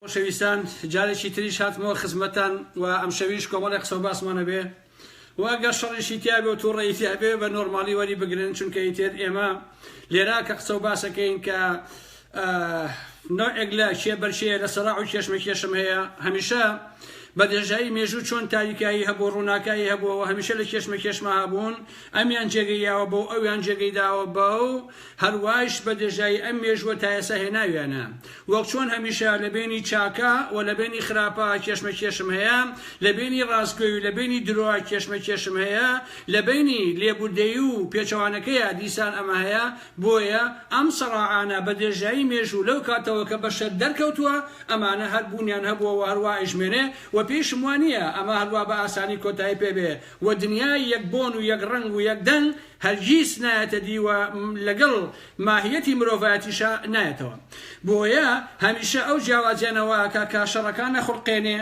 خۆشەویستان جارێکی تریش هاتمەوە خزمەتتان و ئەمشەویش کۆمەڵێک قسە و باسمان ئەبێ و ئەگەر شەڕیشی تیابێ و توڕەیی تیابێ بە نۆرماڵی وەری بگرن چونکە ئیتر ئێمە لێرە کە قسە و باسەکەین کە نەوعێک لە کێبەرکێ لە سەراع و کێشمەکێشم هەیە هەمیشە بە درێژایی مێژوو چۆن تاریکایی هەبوو ڕووناکایی هەبووە و هەمیشە لە کێشمەکێشما هەبوون ئەمیان جێگەی یاوە بەو ئەویان جێگەی داوە بەو هەروایش بە درێژایی ئەم مێژووە تا ئێستا هێناویانە وەک چۆن هەمیشە لە بەینی چاکە و لە بەینی خراپە کێشمەکێشم هەیە، لە بەینی ڕاستگۆی و لە بەینی درۆ کێشمەکێشم هەیە، لە بەینی لێبوردەیی و پێچەوانەکەیا دیسان ئەمە هەیە، بۆیە ئەم سەڕاعانە بە درێژایی مێژوو لەو کاتەوە کە بەشەر دەرکەوتووە ئەمانە هەر بوونیان هەبووە و هەروا ئەیشمێنێ و پێیشم وا نییە ئەمە هەروا بە ئاسانی کۆتایی پێ بێ و دنیای یەک بۆن و یەک ڕەنگ و یەک دەنگ هەرگیز نایەتە دی و لەگەڵ ماهیەتی مرۆڤایەتیشا نایەتەوە. بۆیە هەمیشە ئەو جیاوازیانە وا ئەکا کە شەڕەکان ئەخوڵقێنێ،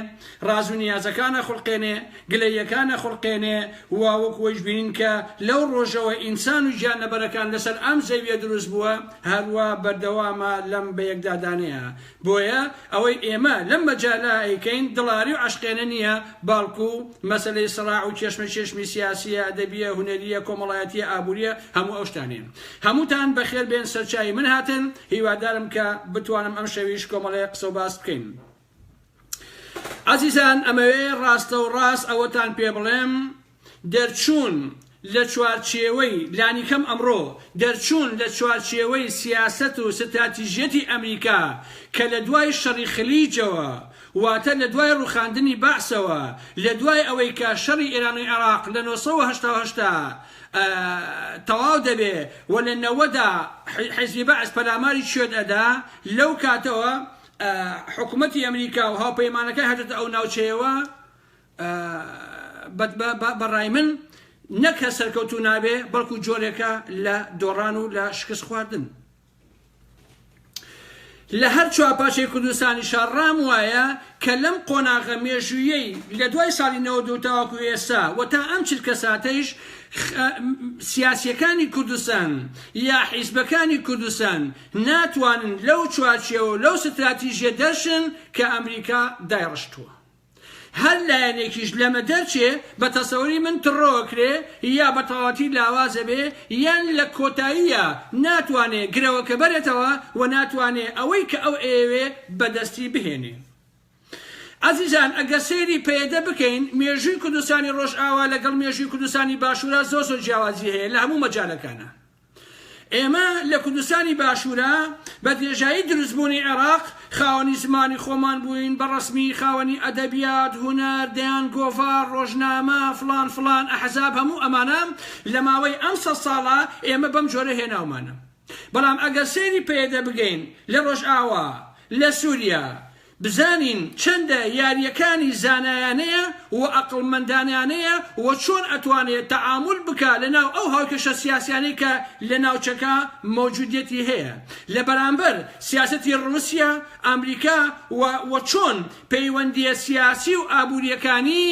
ڕاز و نیازەکان ئەخوڵقێنێ، گلەییەکان ئەخوڵقێنێ و وەکو وەیش بینین کە لەو ڕۆژەوە ئینسان و گیانلەبەرەکان لەسەر ئەم زەویە دروست بووە هەروا بەردەوامە لەم بەیەکدادانەیە. بۆیە ئەوەی ئێمە لەم مەجالە ئەیکەین دڵاری و عەشقێنە نییە، بەڵکو مەسەلەی سڕاع و کێشمەکێشمی سیاسییە، ئەدەبییە، هونەرییە، کۆمەڵایەتییە، ئابوورییە، هەموو ئەو شتانەیە. هەمووتان بەخێر بێن سەرچاوی من هاتن، هیوادارم کە بتوانم ئەمشەویش کۆمەڵێ قسە و باس بکەین. ئازیزان ئەمەوێ ڕاستەوڕاست ئەوەتان پێ بڵێم، دەرچوون لە چوارچێوەی، لانیکەم ئەمڕۆ، دەرچوون لە چوارچێوەی سیاسەت و ستراتیژیەتی ئەمریکا کە لە دوای شەڕی خلیجەوە، واتە لە دوای ڕووخاندنی بەعسەوە، لە دوای ئەوەی کە شەڕی ئێران و عێراق لە 988 تەواو دەبێ و لە نەوەدا حیزبی بەعس پەلاماری کوێت ئەدا، لەو کاتەوە حکومەتی ئەمریکا و هاوپەیمانەکانی هاتۆتە ئەو ناوچەیەوە، بە ڕای من نەک هەر سەرکەوتوو نابێ بەڵکو جۆرێکە لە دۆڕان و لە شکست خواردن. لە هەر چوارپارچەی کوردستانیشا ڕام وایە کە لەم قۆناغە مێژوویەی لە دوای ساڵی 92 تاوەکو ئێستا و تا ئەم چرکە ساتەیش سیاسیەکانی کوردستان یا حیزبەکانی کوردستان ناتوانن لەو چوارچێوە و لەو ستراتیژیە دەرچن کە ئەمریکا دایڕشتووە. هەر لایەنێکیش لەمە دەرچێ بە تەسەوری من تڕۆکرێ یا بە تەواوەتی لاوازەبێ یان لە کۆتاییا ناتوانێ گرەوەکە بەرێتەوە و ناتوانێ ئەوەی کە ئەو ئەیەوێ بە دەستی بهێنێ. ئازیزان ئەگەر سەیری پەیەدە بکەین مێژووی کوردستانی ڕۆژئاوا لەگەڵ مێژووی کوردستانی باشوورا زۆر زۆر جیاوازی هەیە لە هەموو مەجالەکانا. ئێمە لە کوردستانی باشوورا بە درێژایی دروستبوونی عێراق خاوەنی زمانی خۆمان بووین، بە ڕەسمی خاوەنی ئەدەبیات، هونەر، دەیان گۆڤار، ڕۆژنامە، فڵان فڵان، ئەحزاب هەموو ئەمانە لە ماوەی ئەم سەد ساڵە ئێمە بەم جۆرە هێناومانە. بەڵام ئەگەر سەیری پەیەدە بگەین لە ڕۆژئاوا، لە سوریا، بزانین چەندە یاریەکانی زانایانەیە و ئەقڵمەندانانەیە و چۆن ئەتوانێ تەعامول بکا لە ناو ئەو هاوکێشە سیاسیانەی کە لە ناوچەکە مەوجودیەتی هەیە لە بەرامبەر سیاسەتی ڕوسیا، ئەمریکا و و چۆن پەیوەندیە سیاسی و ئابوریەکانی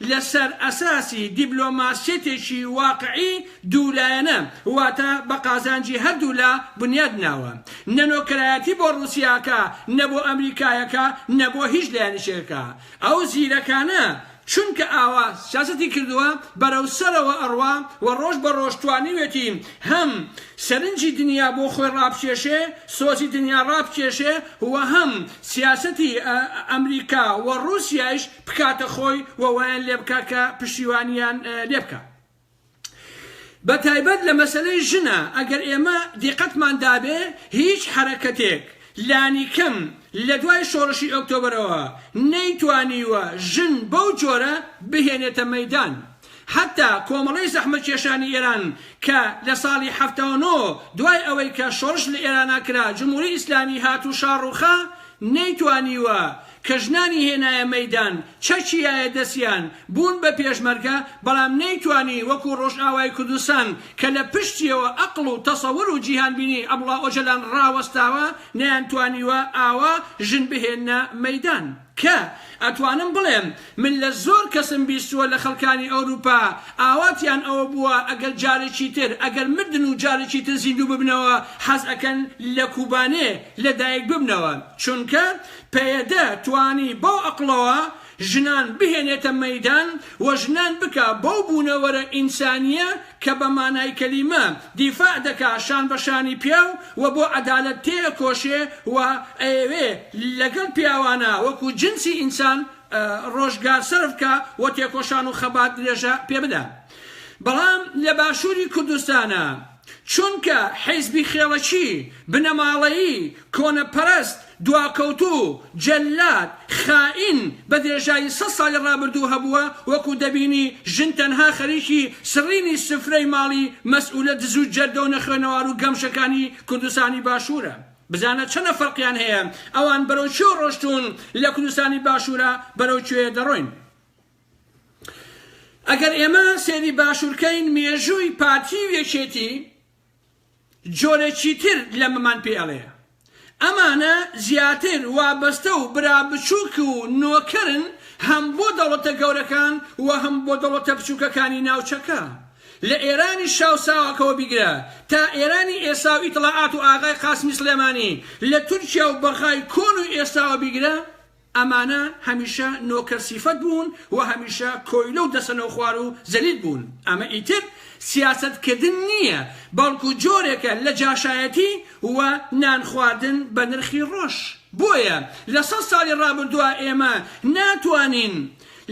لە سەر ئەساسی دیبلۆماسیەتێکی واقعی دوولایەنە واتە بە قازانجی هەردوولا بنیاد ناوە. نە نۆکەرایەتی بۆ ڕوسیاکە نە بۆ ئەمریکایەکە نە بۆ هیچ لایەنێکەکە. ئەو زیرەکانە چونکە ئاوا سیاسەتی کردووە بەرەو سەرەوە ئەڕوا و ڕۆژ بە ڕۆژ توانیوێتی هەم سەرنجی دنیا بۆ خۆی ڕابکێشێ، سۆزی دنیا ڕابکێشێ و هەم سیاسەتی ئەمریکا و ڕوسیایش بکاتە خۆی و وایان لێبکا کە پشتیوانیان لێبکا. بە تایبەت لە مەسەلەی ژنا ئەگەر ئێمە دیقەتمان دابێ هیچ حەرەکەتێک لانیکەم لە دوای شۆڕشی ئۆکتۆبەرەوە نەیتوانیوە ژن بەو جۆرە بهێنێتە مەیدان. حەتتا کۆمەڵەی زەحمەتکێشانی ئێران کە لە ساڵی 79 دوای ئەوەی کە شۆڕش لە ئێرانا کرا جمهوری ئیسلامی هات و شا ڕووخا نەیتوانیوە کە ژنانی هێنایە مەیدان، چەکی یایە دەستیان، بوون بە پێشمەرگە، بەڵام نەیتوانی وەکو ڕۆژئاوای کوردستان کە لە پشتیەوە ئەقڵ و تەسەور و جیهانبینی عەبدوڵا ئۆجەلان ڕاوەستاوە، نەیانتوانیوە ئاوا ژن بهێننە مەیدان. کە ئەتوانم بڵێم من لە زۆر کەسم بیستووە لە خەڵکانی ئەوروپا ئاواتیان ئەوە بووە ئەگەر جارێکی تر ئەگەر مردن و جارێکی تر زیندوو ببنەوە حەز ئەکەن لە کوبانێ لە دایک ببنەوە چونکە پەیەدە توانی بەو ئەقڵەوە ژنان بهێنێتە مەیدان و ژنان بکا بەو بوونەوەرە ئینسانییە کە بە مانای کەلیمە دیفاع دەکا شان بە شانی پیاو و بۆ عەدالەت تێئەکۆشێ و ئەیەوێ لەگەڵ پیاوانا وەکو جنسی ئینسان ڕۆژگار سەرف کا و تێکۆشان و خەبات درێژە پێ بدا. بەڵام لە باشووری کوردستانا چونکە حیزبی خێڵەکی، بنەماڵەیی، کۆنەپەرست، دواکەوتوو، جەلاد، خائین بە درێژایی سەت ساڵی ڕابردوو هەبووە، وەکو دەبینی ژن تەنها خەریکی سڕینی سفرەی ماڵی مەسئولە دزو جەردەو نەخوێنەوارو گەمژەکانی کوردستانی باشوورە. بزانە چەنە فەرقیان هەیە، ئەوان بەرەو کوێ ڕۆشتوون لە کوردستانی باشوورا بەرەو کوێ دەڕۆین. ئەگەر ئێمە سەیری باشوور کەین مێژووی پارتی و یەکێتی جۆرێکی تر لەمەمان پێ ئەڵێ. ئەمانە زیاتر وابەستە و برا بچووک و نۆکەرن هەم بۆ دەوڵەتە گەورەکان و هەم بۆ دەوڵەتە بچووکەکانی ناوچەکە. لە ئێرانی شا و ساواکەوە بیگرە تا ئێرانی ئێستا و ئیتڵاعات و ئاغای قاسمی سڵێمانی، لە تورکیا و بەغای کۆن و ئێستاوە بیگرە، ئەمانە هەمیشە نۆکەر سیفەت بوون و هەمیشە کۆیلە و دەسەنەوخوار و زەلیل بوون. ئەمە ئیتر سیاسەت کردن نییە، بەڵکو جۆرێکە لە جاشایەتی و نان خواردن بە نرخی ڕۆژ. بۆیە لە سەت ساڵی ڕابردووا ئێمە ناتوانین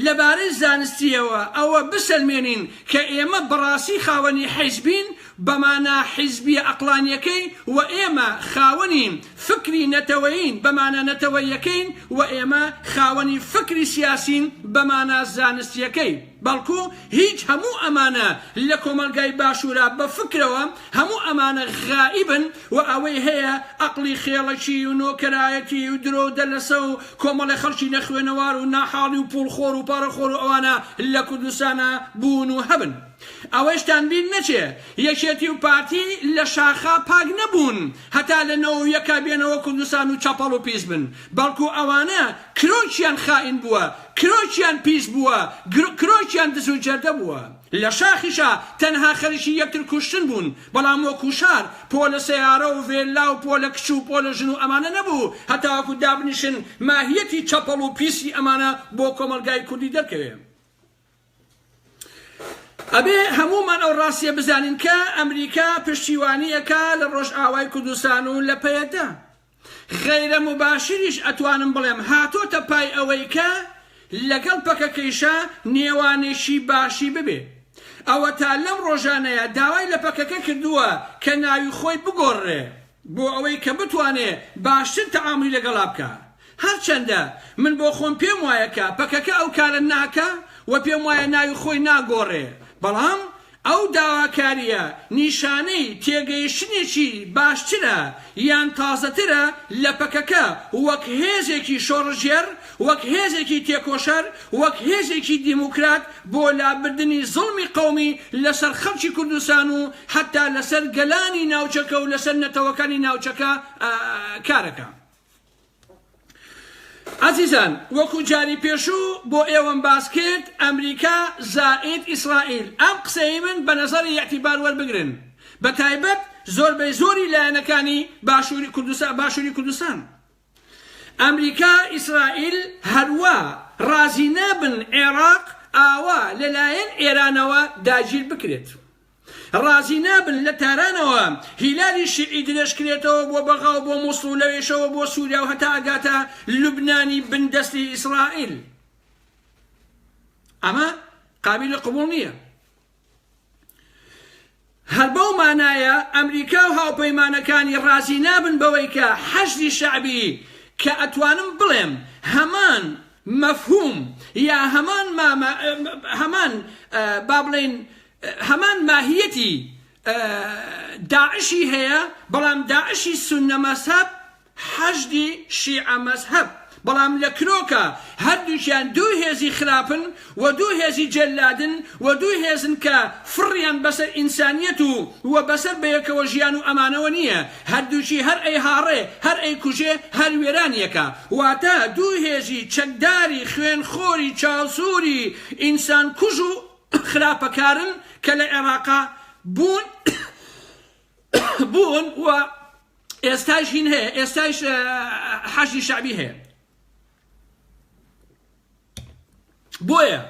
لەبارەی زانستییەوە ئەوە بسەلمێنین کە ئێمە بەڕاستی خاوەنی حیزبین بە مانا حیزبییە ئەقڵانییەکەی و ئێمە خاوەنی فکری نەتەوەیین بە مانا نەتەوەییەکەین و ئێمە خاوەنی فکری سیاسین بە مانا زانستییەکەی. بەڵکو هیچ هەموو ئەمانە لە کۆمەڵگای باشوورا بە فکرەوە هەموو ئەمانە غائیبن و ئەوەی هەیە ئەقڵی خێڵەکی و نۆکەرایەتی و درۆ و دەلەسە و کۆمەڵێ خەڵکی نەخوێنەوار و ناحاڵی و پوڵخۆر و پارەخۆر و ئەوانە لە کوردستانا بوون و هەبن. ئەوەیشتان بیر نەچێ یەکێتی و پارتی لە شاخا پاک نەبوون هەتا لە نەوەو یەکا بێنەوە کوردستان و چەپەڵ و پیس بن بەڵکو ئەوانە کرۆکیان خائین بووە کرۆکیان پیس بووە کرۆکیان دز و جەردە بووە لە شاخیشا تەنها خەریکی یەکتر کوشتن بوون بەڵام وەکو شار پۆلە سەیارە و ڤێللا و پۆلە کچ و پۆلە ژن و ئەمانە نەبوو هەتاوەکو دابنیشن ماهیەتی چەپەڵ و پیسی ئەمانە بۆ کۆمەڵگای کوردی دەرکەوێ. ئەبێ هەموومان ئەو ڕاستیە بزانین کە ئەمریکا پشتیوانی ئەکا لە ڕۆژئاوای کوردستان و لە پەیەدە. غەیرە موباشریش ئەتوانم بڵێم هاتۆتە پای ئەوەی کە لەگەڵ پەکەکەیشا نێوانێکی باشی ببێ. ئەوەتا لەم ڕۆژانەیا داوای لە پەکەکە کردووە کە ناوی خۆی بگۆڕرێ بۆ ئەوەی کە بتوانێ باشتر تەعامولی لەگەڵا بکا. هەرچەندە من بۆ خۆم پێم وایە کە پەکەکە ئەو کارە ناکا و پێم وایە ناوی خۆی ناگۆڕێ، بەڵام ئەو داواکارییە نیشانەی تێگەیشتنێکی باشترە یان تازەترە لە پەکەکە وەک هێزێکی شۆڕشگێڕ، وەک هێزێکی تێکۆشەر، وەک هێزێکی دیموکرات بۆ لابردنی زوڵمی قەومی لەسەر خەڵکی کوردستان و حەتتا لەسەر گەلانی ناوچەکە و لەسەر نەتەوەکانی ناوچەکە کارەکا. ئازیزان وەکو جاری پێشوو بۆ ئێوەم باس کرد ئەمریکا زائید ئیسرائیل ئەم قسەی من بە نەزەری ئیعتیبار وەربگرن بە تایبەت زۆربەی زۆری لایەنەکانی باشووری کوردستان باشووری کوردستان ئەمریکا ئیسرائیل هەروا ڕازی نابن عێراق ئاوا لەلایەن ئێرانەوە داگیر بکرێت. ڕازی نابن لە تارانەوە هیلالی شیعی درێژکرێتەوە بۆ بەغا و بۆ موسڵ و لەوێشەوە بۆ سوریا و هەتا ئەگاتە لوبنانی بن دەستی ئیسرائیل. ئەمە قابیلی قبوڵ نییە. هەر بەو مانایە ئەمریکا و هاوپەیمانەکانی ڕازی نابن بەوەی کە حەشدی شەعبی کە ئەتوانم بڵێم هەمان مەفهوم یا هەمان هەمان با بڵێین هەمان ماهیەتی داعشی هەیە بەڵام داعشی سوننە مەزهەب حەشدی شیعە مەزهەب بەڵام لە کرۆکا. هەردووکیان دوو هێزی خراپن و دوو هێزی جەلادن و دوو هێزن کە فڕیان بەسەر ئینسانیەت و و بەسەر بەیەکەوە ژیان و ئەمانەوە نییە، هەردووکی هەر ئەیهاڕێ، هەر ئەیکوژێ، هەر وێرانیەکا. واتە دوو هێزی چەکداری خوێنخۆری چاوسووری ئینسانکوژ و خراپەکارن کە لە عێراقا بوون بوون و ئێستایش هین هەیە، ئێستایش حەشدی شەعبی هەیە. بۆیە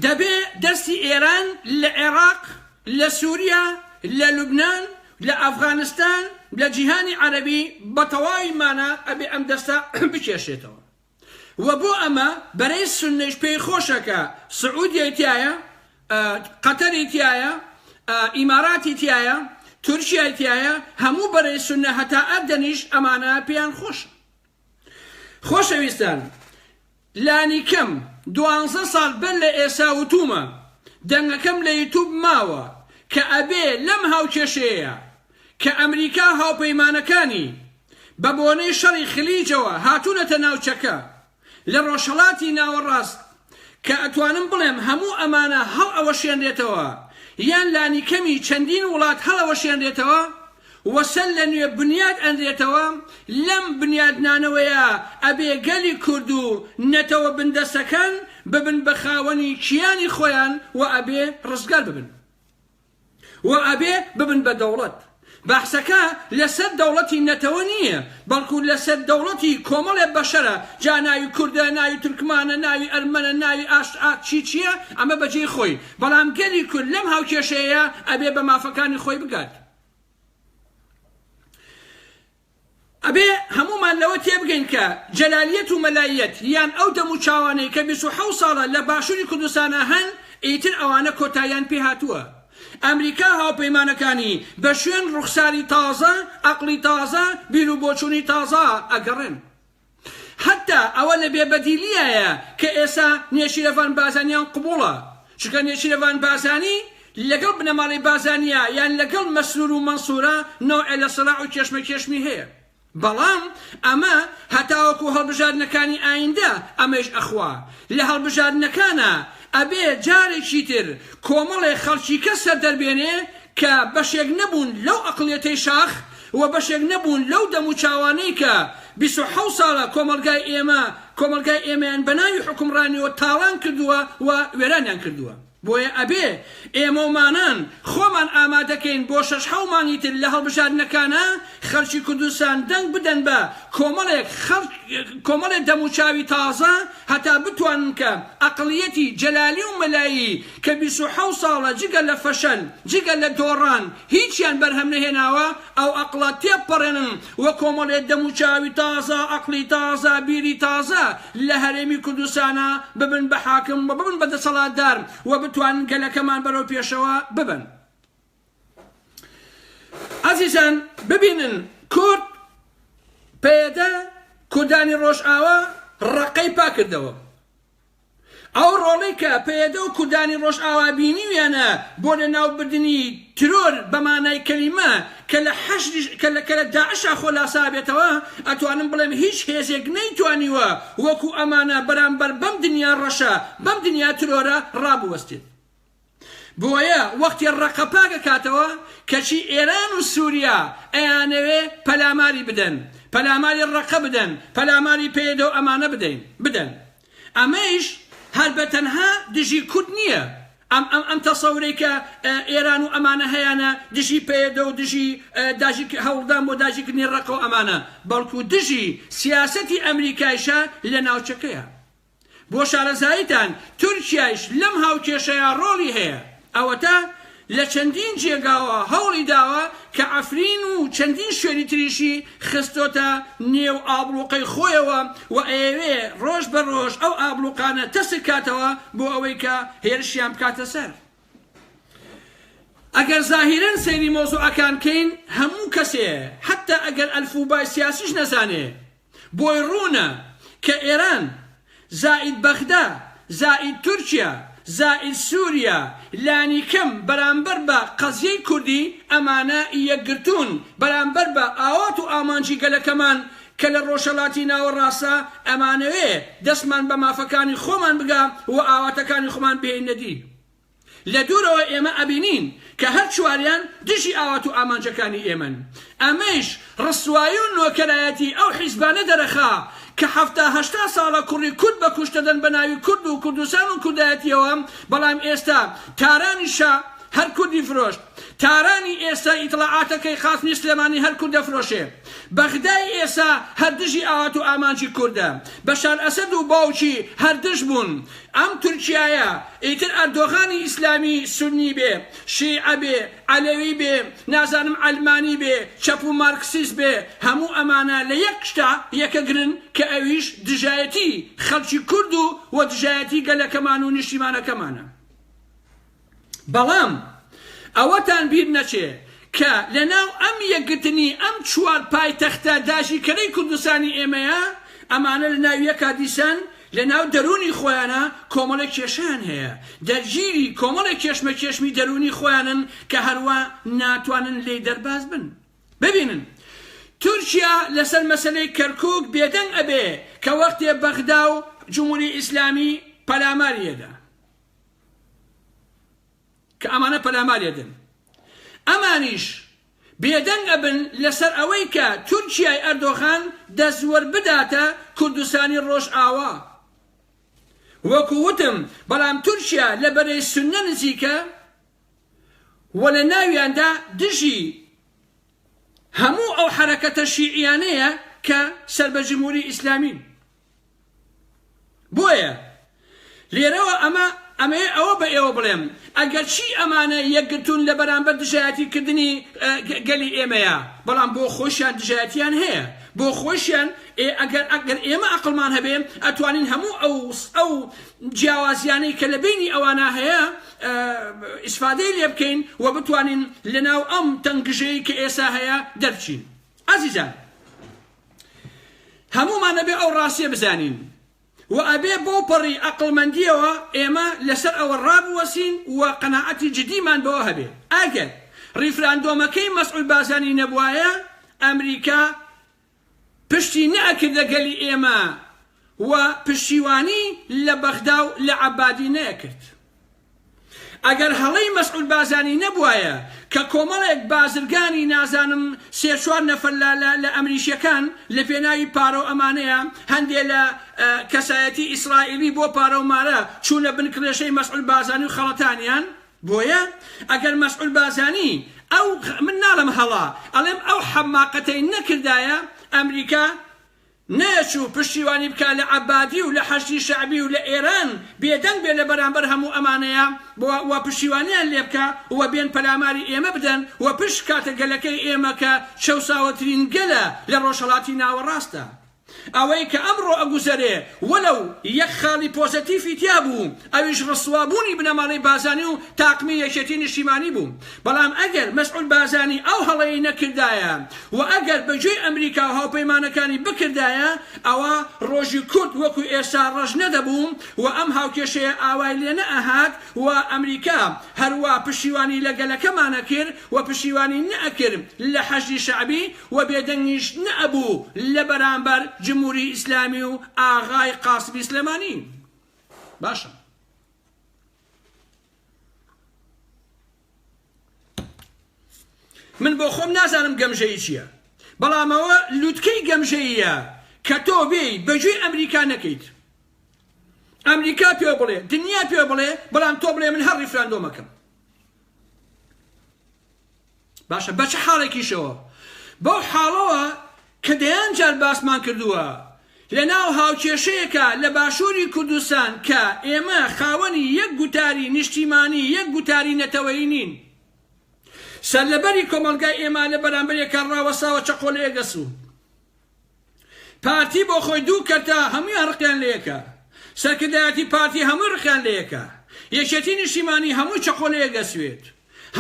دەبێ دەستی ئێران لە عێراق، لە سوریا، لە لوبنان، لە ئەفغانستان، لە جیهانی عەرەبی بە تەواوی مانا ئەبێ ئەم دەستە بکێشێتەوە. و بۆ ئەمە بەرەی سوننەیش پێی خۆشە کە سعودیەی تیایە، قەتەری تیایە، ئیماراتی تیایە، تورکیای تیایە، هەموو بەرەی سوننە هەتا ئەردەنیش ئەمانە پێیان خۆشە. خۆشەویستان لانیکەم دوانزە ساڵ بەر لە ئێسا وتومە دەنگەکەم لە یوتوب ماوە کە ئەبێ لەم هاوکێشەیەیا کە ئەمریکا هاوپەیمانەکانی بە بۆنەی شەڕی خلیجەوە هاتونەتە ناوچەکە لە ڕۆژهەڵاتی ناوەڕاست کە ئەتوانم بڵێم هەموو ئەمانە هەڵئەوەشێنرێتەوە یان لانیکەمی چەندین وڵات هەڵئەوەشێنرێتەوە و سەر لە نوێ بنیات ئەنرێتەوە، لەم بنیاتنانەوەیا ئەبێ گەلی کورد و نەتەوە بندەستەکان ببن بە خاوەنی کیانی خۆیان و ئەبێ ڕزگار ببن. و ئەبێ ببن بە دەوڵەت. بەحسەکە لەسەر دەوڵەتی نەتەوە نییە، بەڵکو لەسەر دەوڵەتی کۆمەڵێ بەشەرە، جا ناوی کوردە، ناوی تورکمانە، ناوی ئەرمەنە، ناوی ئاش ئا چی چییە، ئەمە بەجێی خۆی. بەڵام گەلی کورد لەم هاوکێشەیەیا ئەبێ بە مافەکانی خۆی بگات. ئەبێ هەموومان لەوە تێبگەین کە جەلالیەت و مەلاییەت یان ئەو دەموچاوانەی کە 27 ساڵە لە باشووری کوردستانا هەن ئیتر ئەوانە کۆتاییان پێ هاتووە. ئەمریکا هاوپەیمانەکانی بە شوێن ڕوخساری تازە، ئەقڵی تازە، بیروبۆچوونی تازە ئەگەڕێن. حەتتا ئەوە لە بێ بەدیلیایە کە ئێسا نێچیرەڤان بازانیان قبوڵە، چونکە نێچیرەڤان بازانی لەگەڵ بنەماڵەی بازانیا یان لەگەڵ مەسرور و مەنسورا نەوعێ لە سراع و کێشمەکێشمی هەیە. بەڵام ئەمە هەتاوەکو هەڵبژاردنەکانی ئایندە ئەمەیش ئەخوا. لە هەڵبژاردنەکانا ئەبێ جارێکی تر کۆمەڵێ خەڵکیکە سەر دەربێنێ کە بەشێک نەبوون لەو ئەقڵیەتەی شاخ و بەشێک نەبوون لەو دەموچاوانەی کە 27 ساڵە کۆمەڵگای ئێمە کۆمەڵگای ئێمەیان بە ناوی حوکمڕانیەوە تاڵان کردووە و وێرانیان کردووە. بۆیە ئەبێ ئێمەومانان خۆمان ئامادەکەین بۆ شەش حەو مانگی تر لە هەڵبژاردنەکانا خەلکی کوردستان دەنگ بدەن بە کۆمەڵێک خەڵک کۆمەڵێ دەموچاوی تازە هەتا بتوانن کە ئەقڵیەتی جەلالی و مەلایی کە 27 ساڵە جگە لە فەشەل جگە لە دۆڕان هیچیان بەرهەم نەهێناوە ئەو ئەقڵە تێبپەڕێنن و کۆمەڵێ دەموچاوی تازە، ئەقڵی تازە، بیری تازە لە هەرێمی کوردستانا ببن بە حاکم و ببن بە دەسەڵاتدار و بتوانن گەلەکەمان بەرەو پێشەوە ببەن. ئازیزان ببینن کورد پەیەدە کوردانی ڕۆژئاوا ڕەقەی پاکردەوە. ئەو ڕۆڵەی کە پەیەدە و کوردانی ڕۆژئاوا بینیویانە بۆ لەناوبردنی ترۆر بە مانای کەلیمە کە لە حەشدیش کە لە کە لە داعشا خۆ لاسابێتەوە ئەتوانم بڵێم هیچ هێزێک نەیتوانیوە وەکو ئەمانە بەرامبەر بەم دنیا ڕەشە بەم دنیا ترۆرە ڕابوەستێت. بۆیە وەختی ڕەقە پاک ئەکاتەوە کەچی ئێران و سوریا ئەیانەوێ پەلاماری بدەن پەلاماری ڕەقە بدەن پەلاماری پەیەدەو ئەمانە بدەین بدەن ئەمەیش هەر بە تەنها دژی کورد نییە ئەم ئەم ئەم تەسەورەی کە ئێران و ئەمانە هەیانە دژی پەیەدە و دژی داگیر هەوڵدان بۆ داگیرکردنی ڕەقە و ئەمانە بەڵکو دژی سیاسەتی ئەمریکایشە لە ناوچەکەیە. بۆ شارەزاییتان تورکیایش لەم هاوکێشەیا ڕۆڵی هەیە، ئەوەتا لە چەندین جێگاوە هەوڵی داوە کە عەفرین و چەندین شوێنی تریشی خستۆتە نێو ئابڵوقەی خۆیەوە و ئەیەوێ ڕۆژ بە ڕۆژ ئەو ئابڵوقانە تەسک کاتەوە بۆ ئەوەی کە هێرشیان بکاتە سەر. ئەگەر زاهیرەن سەیری مەوزوعەکان کەین هەموو کەسێ حەتتا ئەگەر ئەلفوبای سیاسیش نەزانێ بۆی ڕوونە کە ئێران زائید بەغدا زائید تورکیا زائید سوریا لانیکەم بەرامبەر بە قەزیەی کوردی ئەمانە یەکگرتوون بەرامبەر بە ئاوات و ئامانجی گەلەکەمان. کە لە ڕۆژهەڵاتی ناوەڕاستە ئەمانەوێ دەستمان بە مافەکانی خۆمان بگا و ئاواتەکانی خۆمان بهێنینە دی. لە دوورەوە ئێمە ئەبینین کە هەر چواریان دژی ئاوات و ئامانجەکانی ئێمەن. ئەمەیش ڕسوایی و نۆکەرایەتی ئەو حیزبانە دەرەخا کە حەفتا هەشتا ساڵە کوڕی کورد بە کوشت دەدەن بە ناوی کورد و کوردستان و کوردایەتیەوە، بەڵام ئێستا تارانی شا هەر کوردی فرۆشت. تارانی ئێستا ئیتڵاعاتەکەی قاسمی سلێمانی هەر کورد دەفرۆشێ. بەغدای ئێسا هەر دژی ئاوات و ئامانجی کوردە. بەشار ئەسەد و باوکی هەر دژ بوون. ئەم تورکیایە ئیتر ئەردۆغانی ئیسلامی سوننی بێ، شیعە بێ، عەلەوی بێ، نازانم عەلمانی بێ، چەپ و مارکسیست بێ، هەموو ئەمانە لە یەک شتا یەکەگرن کە ئەویش دژایەتی خەڵکی کورد و و دژایەتی گەلەکەمان و نیشتیمانەکەمانە. بەڵام ئەوەتان بیر نەچێ کە لەناو ئەم یەکگرتنی ئەم چوار پایتەختە داگیرکەرەی کوردستانی ئێمەیە، ئەمانە لەناو یەکا دیسان لەناو دەروونی خۆیانا کۆمەڵێک کێشەیان هەیە، دەرگیری کۆمەڵێک کێشمەکێشمی دەروونی خۆیانن کە هەروا ناتوانن لێی دەرباز بن. ببینن تورکیا لەسەر مەسەلەی کەرکوک بێدەنگ ئەبێ کە وەختێ بەغدا و جمهوری ئیسلامی پەلاماری ئەدا. کە ئەمانە پەلاماری ئەدەن ئەمانیش بێدەنگ ئەبن لەسەر ئەوەی کە تورکیای ئەردۆغان دەستوەربداتە کوردستانی ڕۆژئاوا وەکو وتم بەڵام تورکیا لە بەرەی سوننە نزیکە و لە ناویاندا دژی هەموو ئەو حەرەکەتە شیعیانەیە کە سەر بە جمهوری ئیسلامین. بۆیە لێرەوە ئەمە ئەمەوێ ئەوە بە ئێوە بڵێم ئەگەرچی ئەمانە یەکگرتوون لە بەرامبەر دژایەتی کردنی گەلی ئێمەیە بەڵام بۆ خۆشیان دژایەتیان هەیە بۆ خۆشیان ئەگەر ئەگەر ئێمە ئەقڵمان هەبێ ئەتوانین هەموو ئەو ئەو جیاوازیانەی کە لە بینی ئەوانە هەیە ئیسفادەی لێ بکەین و بتوانین لەناو ئەم تەنگژەی کە ئێسا هەیە دەرچین ئازیزان هەموومان ئەبێ ئەو ڕاستیە بزانین و ئەبێ بەو پەڕی ئەقڵمەندیەوە ئێمە لەسەر ئەوە ڕابوەسین و قەناعەتی جدیمان بەوە هەبێ ئەگەر ڕیفراندۆمەکەی مەسعود بارزانی نەبوایە ئەمریکا پشتی نەئەکردە گەلی ئێمە و پشتیوانی لە بەغدا و لە عەبادی نەئەکرد. ئەگەر هەڵەی مەسعود بارزانی نەبوایە کە کۆمەڵێک بازرگانی نازانم سێ چوار نەفەر لە لە لە ئەمریکیەکان لە پێناوی پارەو ئەمانەیە هەندێ لە کەسایەتی ئیسرائیلی بۆ پارەو مارە چوونە بن کڵێشەی مەسعود بارزانی و خەڵەتانیان بۆیە ئەگەر مەسعود بارزانی ئەو من ناڵێم هەڵە ئەڵێم ئەو حەماقەتەی نەکردایە ئەمریکا نەچوو پشتیوانی بکا لە عەبادی و لە حەشدی شەعبی و لە ئێران بێدەنگ بێ لە بەرامبەر هەموو ئەمانەیا و پشتیوانیان لێ بکا و بێن پەلاماری ئێمە بدەن و پشت بکاتە گەلەکەی ئێمە کە چەوساوەترین گەلە لە ڕۆژهەڵاتی ناوەڕاستدا. ئەوەی کە ئەمڕۆ ئەگوزەرێ وەلەو یەک خاڵی پۆزەتیفی تیا بوو ئەویش ڕسوا بوونی بنەماڵەی بارزانی و تاقمی یەکێتی نیشتیمانی بوو بەڵام ئەگەر مەسعود بارزانی ئەو هەڵەی نەکردایە و ئەگەر بە گوێی ئەمریکا و هاوپەیمانەکانی بکردایە ئەوا ڕۆژی کورد وەکو ئێستا ڕەش نەدەبوو و ئەم هاوکێشەیە ئاوای لێ نەئەهات و ئەمریکا هەروا پشتیوانی لە گەلەکەمان ئەکرد و پشتیوانی نەئەکرد لە حەشدی شەعبی و بێدەنگیش نەئەبوو لە بەرامبەر جمهوری ئیسلامی و ئاغای قاسمی سلێمانی. باشە. من بۆ خۆم نازانم گەمژەیی چییە بەڵام ئەوە لوتکەی گەمژەییە کە تۆ بێی بەگوێی ئەمریکا نەکەیت ئەمریکا پێ بڵێ دنیا پێ بڵێ بەڵام تۆ بڵێ من هەر ڕیفراندۆمەکەم باشە بە چ حاڵێکیشەوە؟ بەو حاڵەوە کە دەیان جار باسمان کردووە لە ناو هاوکێشەیەکا لە باشووری کوردستان کە ئێمە خاوەنی یەک گوتاری نیشتیمانی، یەک گوتاری نەتەوەیی نین. سەرلەبەری کۆمەڵگای ئێمە لە بەرامبەر یەکا ڕاوەستاوە چەقۆ لە یەک دەسوو. پارتی بۆ خۆی دوو کەرتە هەموویان ڕقیان لەیەکە سەرکردایەتی پارتی هەمووی ڕقیان لەیەکە یەکێتی نیشتیمانی هەمووی چەقۆ لەیەک دەسوێت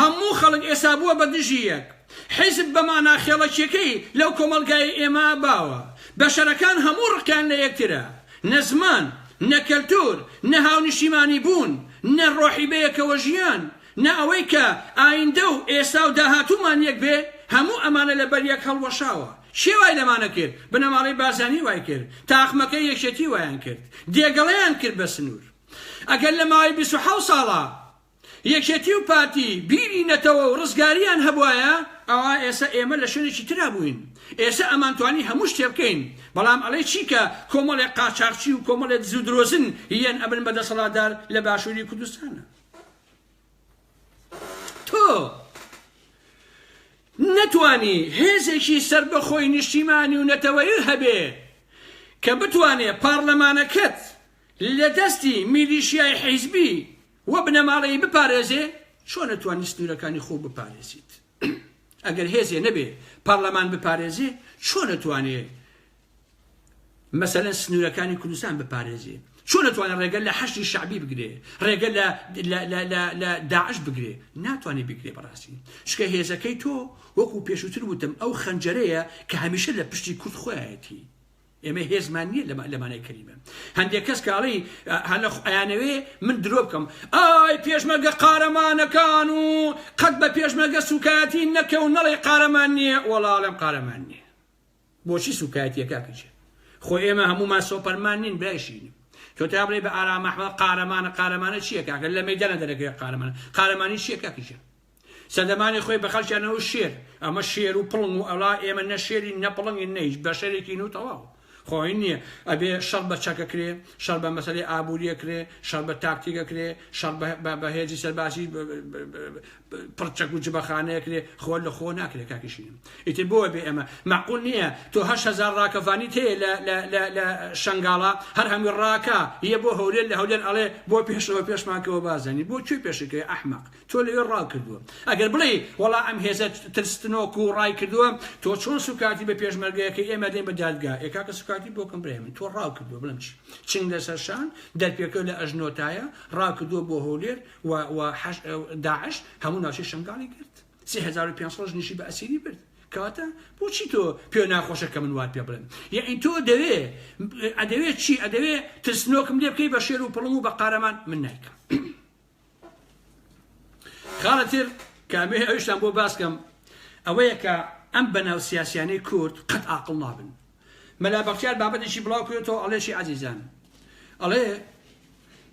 هەموو خەڵک ئێستا بووە بە دژی یەک حیزب بە مانا خێڵەکیەکەی لەو کۆمەڵگای ئێمە باوە بەشەرەکان هەموو ڕقیان لە یەکترە نە زمان نە کەلتور نە هاونیشتیمانی بوون نە ڕۆحی بەیەکەوە ژیان نە ئەوەی کە ئایندە و ئێستا و داهاتوومان یەک بێ هەموو ئەمانە لەبەر یەک هەڵوەشاوە. کێ وای لەمانە کرد؟ بنەماڵەی بارزانی وای کرد، تاقمەکەی یەکێتی وایان کرد، دێگەڵەیان کرد بە سنوور. ئەگەر لە ماوەی 27 ساڵا یەکێتی و پارتی بیری نەتەوە و ڕزگاریان هەبوایە ئەوا ئێسە ئێمە لە شوێنێکی ترا بووین ئێسە ئەمانتوانی هەموو شتێ بکەین بەڵام ئەڵێی چی کە کۆمەڵێک قاچاخچی و کۆمەڵێ دز و درۆزن یەن ئەبن بە دەسەڵاتدار لە باشووری کوردستانە تۆ نەتوانی هێزێکی سەربەخۆی نیشتیمانی و نەتەوەیی هەبێ کە بتوانێ پارلەمانەکەت لە دەستی میلیشیای حیزبی و بنەماڵەیی بپارێزێ، چۆن ئەتوانی سنوورەکانی خۆو بپارێزیت؟ ئەگەر هێزێ نەبێ پارلەمان بپارێزێ، چۆن ئەتوانێ مەسەلەن سنوورەکانی کوردستان بپارێزێ؟ چۆن ئەتوانێ ڕێگە لە حەشدی شەعبی بگرێ، ڕێگە لە لە لە داعش بگرێ؟ ناتوانێ بیگرێ بەڕاستی. چونکە هێزەکەی تۆ وەکوو پێشووتر وتم ئەو خەنجەرەیە کە هەمیشە لە پشتی کورد خۆیایەتی. ئێمە هێزمان نییە لە مانای کەلیمە هەندێک کەس کاڵی هەلە ئەیانەوێ من درۆ بکەم ئای پێشمەرگە قارەمانەکان و قەت بە پێشمەرگە سوکایەتی نەکە و نەڵێ قارەمان نییە وەڵاڵێم قارەمان نییە بۆچی سوکایەتیە کاکەجێ خۆ ئێمە هەمومان سۆپەرمان نین برایشین تۆ تا بڵێ بە ئارام ئەحمەد قارەمانە قارەمانە چییە کاکە لە مەیدانە دەرەکەوێ قارەمانە قارەمانی چییە کاکەجێ سەردەمانی خۆی بە خەڵکیانەوە شێر، ئەمە شێر و پڵنگ و ئەڵا ئێمە نە شێرین نە پڵنگین نە هیچ بەشەرێکین و تەواو. خۆ این نییە ئەبێ شەڕ بە چەک ئەکرێ، شەڕ بە مەسەلەی ئابووری ئەکرێ، شەڕ بە تاکتیک ئەکرێ، شەڕ بە هێزی سەربازی پڕ چەک و جبەخانە ئەکرێ، خۆ لە خۆ ناکرێ کاکی شیرین. ئیتر بۆ ئەبێ ئێمە مەعقول نییە تۆ 8000 ڕاکەڤانیت هەیە لە لە لە لە شەنگاڵا هەر هەمووی ڕاکە یە بۆ هەولێر لە هەولێر ئەڵێ بۆ پێشەوە پێشمان کەوە بازانی بۆ کوێ پێشەکەوێ ئەحمەق تۆ لەوێ ڕاو کردووە ئەگەر بڵێی وەڵا ئەم هێزە ترستنۆک و ڕای کردووە تۆ چۆن سوکاتی بە پێشمەرگەیەکەی ئێمە دێن بە دادگا ئێ کاکە سوکاتی بۆ کەم برای من تۆ ڕاو کردووە بڵێم چی چنگ لەسەر شان دەرپێکە لە ئەژنۆتایە ڕاو کردووە بۆ هەولێر و و داعش هەموو ناوچەی شەنگاڵی کرد 3500 ژنیشی بە ئەسیری برد کەواتە بۆچی تۆ پێ ناخۆشە کە من وات پێ بڵێم یەعنی تۆ دەوێ ئەدەوێ چی ئەدەوێ ترسنۆکم لێ بکەی بە شێر و پڵنگ و بە قارەمان من نایکەم خاڵە تر کە ئەمێ ئەویشتان بۆ باس کەم ئەوەیە کە ئەم بەناو سیاسیانەی کورد قەت ئاقڵ نابن مەلا بەختیار بابەتێکی بڵاو کردێتەوە ئەڵێشی عەزیزان ئەڵێ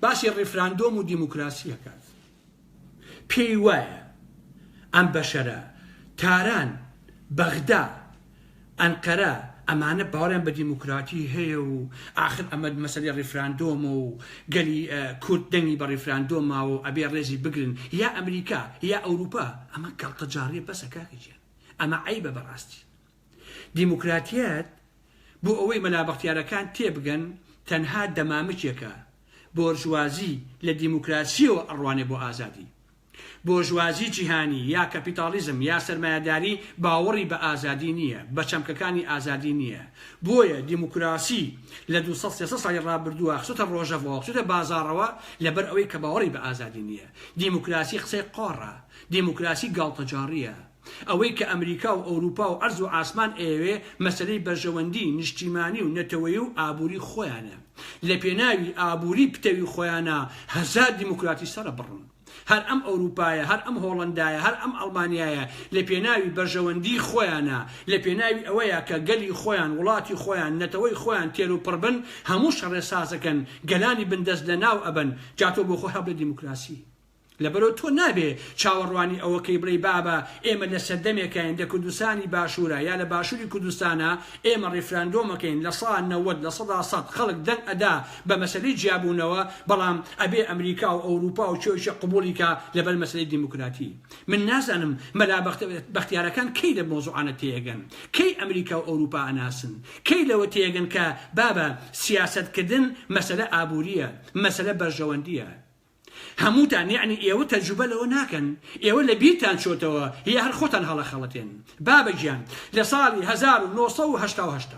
باسی ڕیفراندۆم و دیموکراسی ئەکات پێی وایە ئەم بەشەرە تاران بەغدا ئەنقەرە ئەمانە باوەڕیان بە دیموکراتی هەیە و ئاخر ئەمە مەسەلەی ڕیفراندۆمە و گەلی کورد دەنگی بە ڕیفراندۆم ماوە و ئەبێ ڕێزی بگرن یا ئەمریکا یا ئەوروپا ئەمە گاڵتەجاڕیە بەسە کاکە گیان ئەمە عەیبە بەڕاستی دیموکراتیەت بۆ ئەوەی مەلا بەختیارەکان تێبگەن تەنها دەمامکێکە بۆرژوازی لە دیموکراسیەوە ئەڕوانێ بۆ ئازادی بۆرژوازی جیهانی یا کەپیتاڵیزم یا سەرمایەداری باوەڕی بە ئازادی نییە، بە چەمکەکانی ئازادی نییە. بۆیە دیموکراسی لە 200 300 ساڵی ڕابردووە خستۆتە ڕۆژەڤەوە، خستۆتە بازاڕەوە لەبەر ئەوەی کە باوەڕی بە ئازادی نییە. دیموکراسی قسەی قۆڕە، دیموکراسی گاڵتەجاڕییە. ئەوەی کە ئەمریکا و ئەوروپا و عەرز و عاسمان ئەیەوێ مەسەلەی بەرژەوەندی نیشتیمانی و نەتەوەیی و ئابووری خۆیانە. لە پێناوی ئابووری پتەوی خۆیانا هەزار دیموکراتی سەرەبڕن. هەر ئەم ئەوروپایە، هەر ئەم هۆڵەندایە، هەر ئەم ئەڵمانیایە لە پێناوی بەرژەوەندیی خۆیانا، لە پێناوی ئەوەیا کە گەلی خۆیان، وڵاتی خۆیان، نەتەوەی خۆیان تێر و پڕ بن، هەموو شەڕێ سازەکەن، گەلانی بندەست لە ناو ئەبەن. جا تۆ بۆ خۆ هەبڵێ دیموکراسی. لەبەرئەوە تۆ نابێ چاوەڕوانی ئەوە کەی بڵێی بابە ئێمە لە سەردەمێکاین لە کوردستانی باشوورا یا لە باشووری کوردستانا ئێمە ڕیفراندۆم ئەکەین لە سا 90 100% خەڵک دەنگ ئەدا بە مەسەلەی جیابوونەوە بەڵام ئەبێ ئەمریکا و ئەوروپا و کێ و کێ قبوڵی کا لەبەر مەسەلەی دیموکراتی من نازانم مەلا بەختیارەکان کەی لە مەوزوعانە تێئەگەن کەی ئەمریکا و ئەوروپا ئەناسن کەی لەوە تێئەگەن کە بابە سیاسەت کردن مەسەلە ئابووریە مەسەلە بەرژەوەندیە هەمووتان یەعنی ئێوە تەجروبە لەوە ناکەن ئێوە لە بیرتان چۆتەوە یا هەر خۆتان هەڵەخەڵەتێن بابە گیان لە ساڵی 1988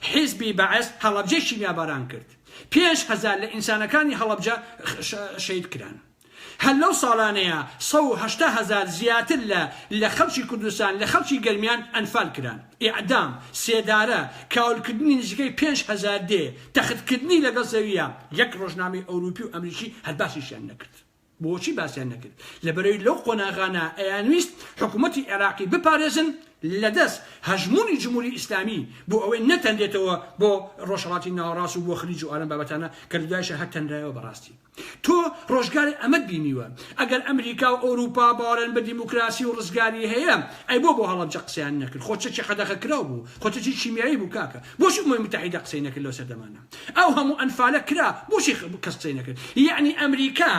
حیزبی بەعس هەڵەبجەی شیمیاباران کرد 5000 لە ئینسانەکانی هەڵەبجە شەهید کران هەر لەو ساڵانەیە 180 هەزار زیاتر لە لە خەڵکی کوردستان لە خەڵکی گەرمیان ئەنفال کران ئیعدام، سێدارە، کاولکردنی نزیکەی 5000 دێ، تەختکردنی لەگەڵ زەوییە، یەک ڕۆژنامەی ئەوروپی و ئەمریکی هەر باسیشیان نەکرد. بۆچی باسیان نەکرد؟ لەبەرئەوەی لەو قۆناغانە ئەیانویست حکوومەتی عێراقی بپارێزن لەدەست هەژموونی جمهوری ئیسلامی بۆ ئەوەی نەتەنرێتەوە بۆ ڕۆژهەڵاتی ناوەڕاست و بۆ خلیج و ئالەم بابەتانە کە لە دوایشا هەر تەنرایەوە بەڕاستی تۆ ڕۆژگارێ ئەمەت بینیوە ئەگەر ئەمریکا و ئەوروپا باوەڕیان بە دیموکراسی و ڕزگاری هەیە ئەی بۆ بۆ هەڵەبجە قسەیان نەکرد خۆ چەکی قەدەغە کراو بوو خۆ چەکی کیمیایی بوو کاکە بۆچی ئومەمی موتەحیدە قسەی نەکرد لەو سەردەمانە ئەو هەموو ئەنفالە کرا بۆچی کەس قسەی نەکرد یەعنی ئەمریکا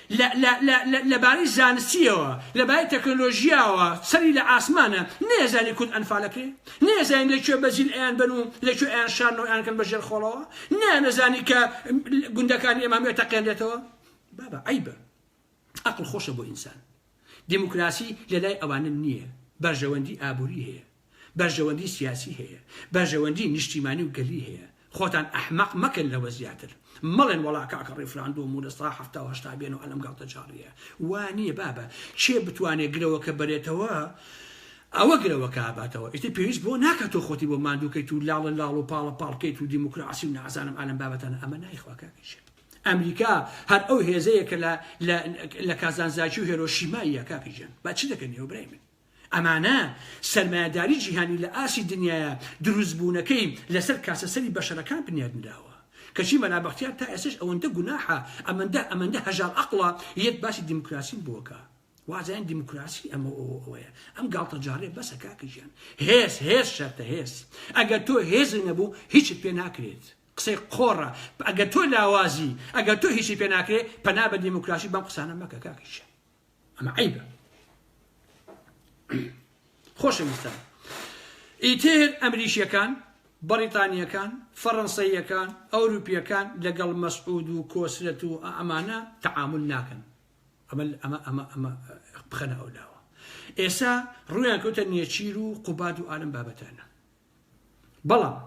لە لە لە لە لەبارەی زانستیەوە لەبارەی تەکنۆلۆژیاوە سەری لە ئاسمانە نەیەزانی کورد ئەنفالە کرێ نەیەزانی لە کوێ بەزیل ئەیان بەن و لە کوێ ئەیان شارنەوە ئەیان کەن بە ژێر خۆڵەوە نەیانەزانی کە گوندەکانی ئێمە هەمووی تەقێنرێتەوە بابە عەیبە ئەقڵ خۆشە بۆ ئینسان دیموکراسی لەلای ئەوانە نییە بەرژەوەندی ئابووری هەیە بەرژەوەندی سیاسی هەیە، بەرژەوەندی نیشتیمانی و گەلی هەیە، خۆتان ئەحمەق مەکەن لەوە زیاتر، مەڵێن وەڵا کاکە ڕیفراندۆم و لە سا 70 و 80 بێن و ئەلەم گاڵتەجاڕیە، وا نییە بابە، کێ بتوانێ گرەوەکە بەرێتەوە ئەوە گرەوەکە ئەباتەوە، ئیتر پێویست بەوە ناکات تۆ خۆتی بۆ ماندوو کەیت و لاڵە لاڵ و پاڵە پاڵ کەیت و دیموکراسی و نازانم ئالەم بابەتانە، ئەمە نایخوا کاکە گیان. ئەمریکا هەر ئەو هێزەیە کە لە لە لە کازانزاکی و هێرۆشیماییە کاکە گیان، با چ دەکەن ئێوە برای من؟ ئەمانە سەرمایەداری جیهانی لە ئاستی دنیایا دروست بوونەکەی لەسەر کاسەسەری بەشەرەکان بنیاد نراوە. کەچی مەلا بەختیار تا ئێستەش ئەوەندە گوناحە ئەمەندە ئەمەندە هەژار عەقڵە یەت باسی دیموکراسیم بۆ کا. وازانین دیموکراسی ئەمە و ئەوە ئەوەیە. ئەم گاڵتەجاڕیە بەسە کاکە گیان. هێز هێز شەرتە هێز. ئەگەر تۆ هێزت نەبوو هیچت پێ ناکرێت. قسەی قۆڕە. ئەگەر تۆ لاوازی ئەگەر تۆ هیچی پێ ناکرێ پەنا بە دیموکراسی بەم قسانە مەکە کاکە گیان. ئەمە عەیبە خۆشەویستان ئیتر ئەمریکیەکان بەڕیتانیەکان فەڕەنسەیەکان ئەوروپیەکان لەگەڵ مەسعود و کۆسرەت و ئەمانە تەعامل ناکەن ئەمە ئەمە ئەمە ئەمە بخەنە ئەولاوە ئێسا ڕویان کەوتە نێچیر و قوباد و ئالم بابەتانە بەڵام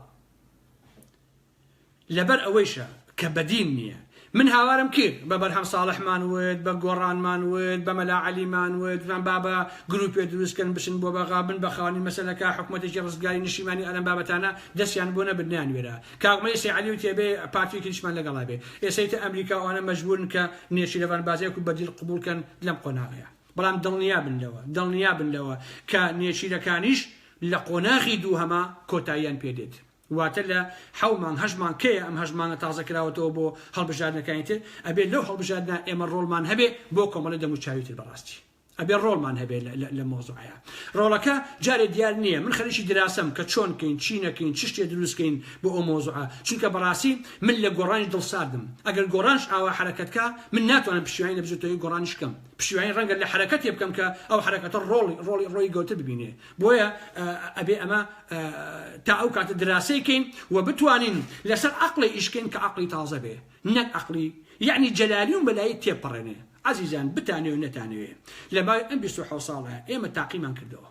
لەبەر ئەوەیشە کە بەدیل نییە. من هاوارم کرد، بە بەرهەم ساڵحمان وت، بە گۆڕانمان وت، بە مەلا عەلیمان وت، وتمان بابە گروپێ دروست کەن بچن بۆ بەغا بن بە خاوەنی مەسەلەکە، حکومەتێکی ڕزگاری نیشتیمانی ئەلەم بابەتانە دەستیان بۆ نەبرد نەیانوێرا. کاک مەیسی عەلی وتی ئەبێ پارتی یەکێتیشمان لەگەڵا بێ. ئێستا ئیتر ئەمریکا و ئەوانە مەجبورن کە نێچیرەڤان بارزانی وەکو بەدیل قبوڵ کەن لەم قۆناغەیا. بەڵام دڵنیابن لەوە، دڵنیابن لەوە کە نێچیرەکانیش لە قۆناغی دووهەما کۆتاییان پێ دێت. واتە لە حەو مانگ هەشت مانگ کەیە ئەم هەشت مانگە تازە کراوەتەوە بۆ هەڵبژاردنەکانی تر ئەبێ لەو هەڵبژاردنە ئێمە ڕۆڵمان هەبێ بۆ کۆمەڵی دەموچاوی تر بەڕاستی ئەبێ ڕۆڵمان هەبێ لە مۆزوعەیە ڕۆڵەکە جارێ دیار نییە من خەریکی دراسەم کە چۆن کەین چی نەکەین چ شتێ دروست کەین بۆ ئەو مۆزوعە چونکە بەڕاستی من لە گۆڕانیش دڵساردم ئەگەر گۆڕانش ئاوا حەرەکەت کا من ناتوانم پشتیوانی لە بزوتنەوەی گۆڕانیش بکەم پشتیوانی ڕەنگە لە حەرەکەتێ بکەم کە ئەو حەرەکەتە ڕۆڵی ڕۆڵی ڕۆی گەوتر ببینێ بۆیە ئەبێ ئەمە تا ئەو کاتە دراسەی کەین و بتوانین لەسەر عەقڵی ئیش کەین کە عەقڵی تازە بێ نەک عەقڵی یەعنی جەلالی و مەلایی تێپەڕێنێ عەزیزان بتانەوێ و نەتانەوێ لە ماوەی ئەم 27 ساڵە ئێمە تاقیمان کردەوە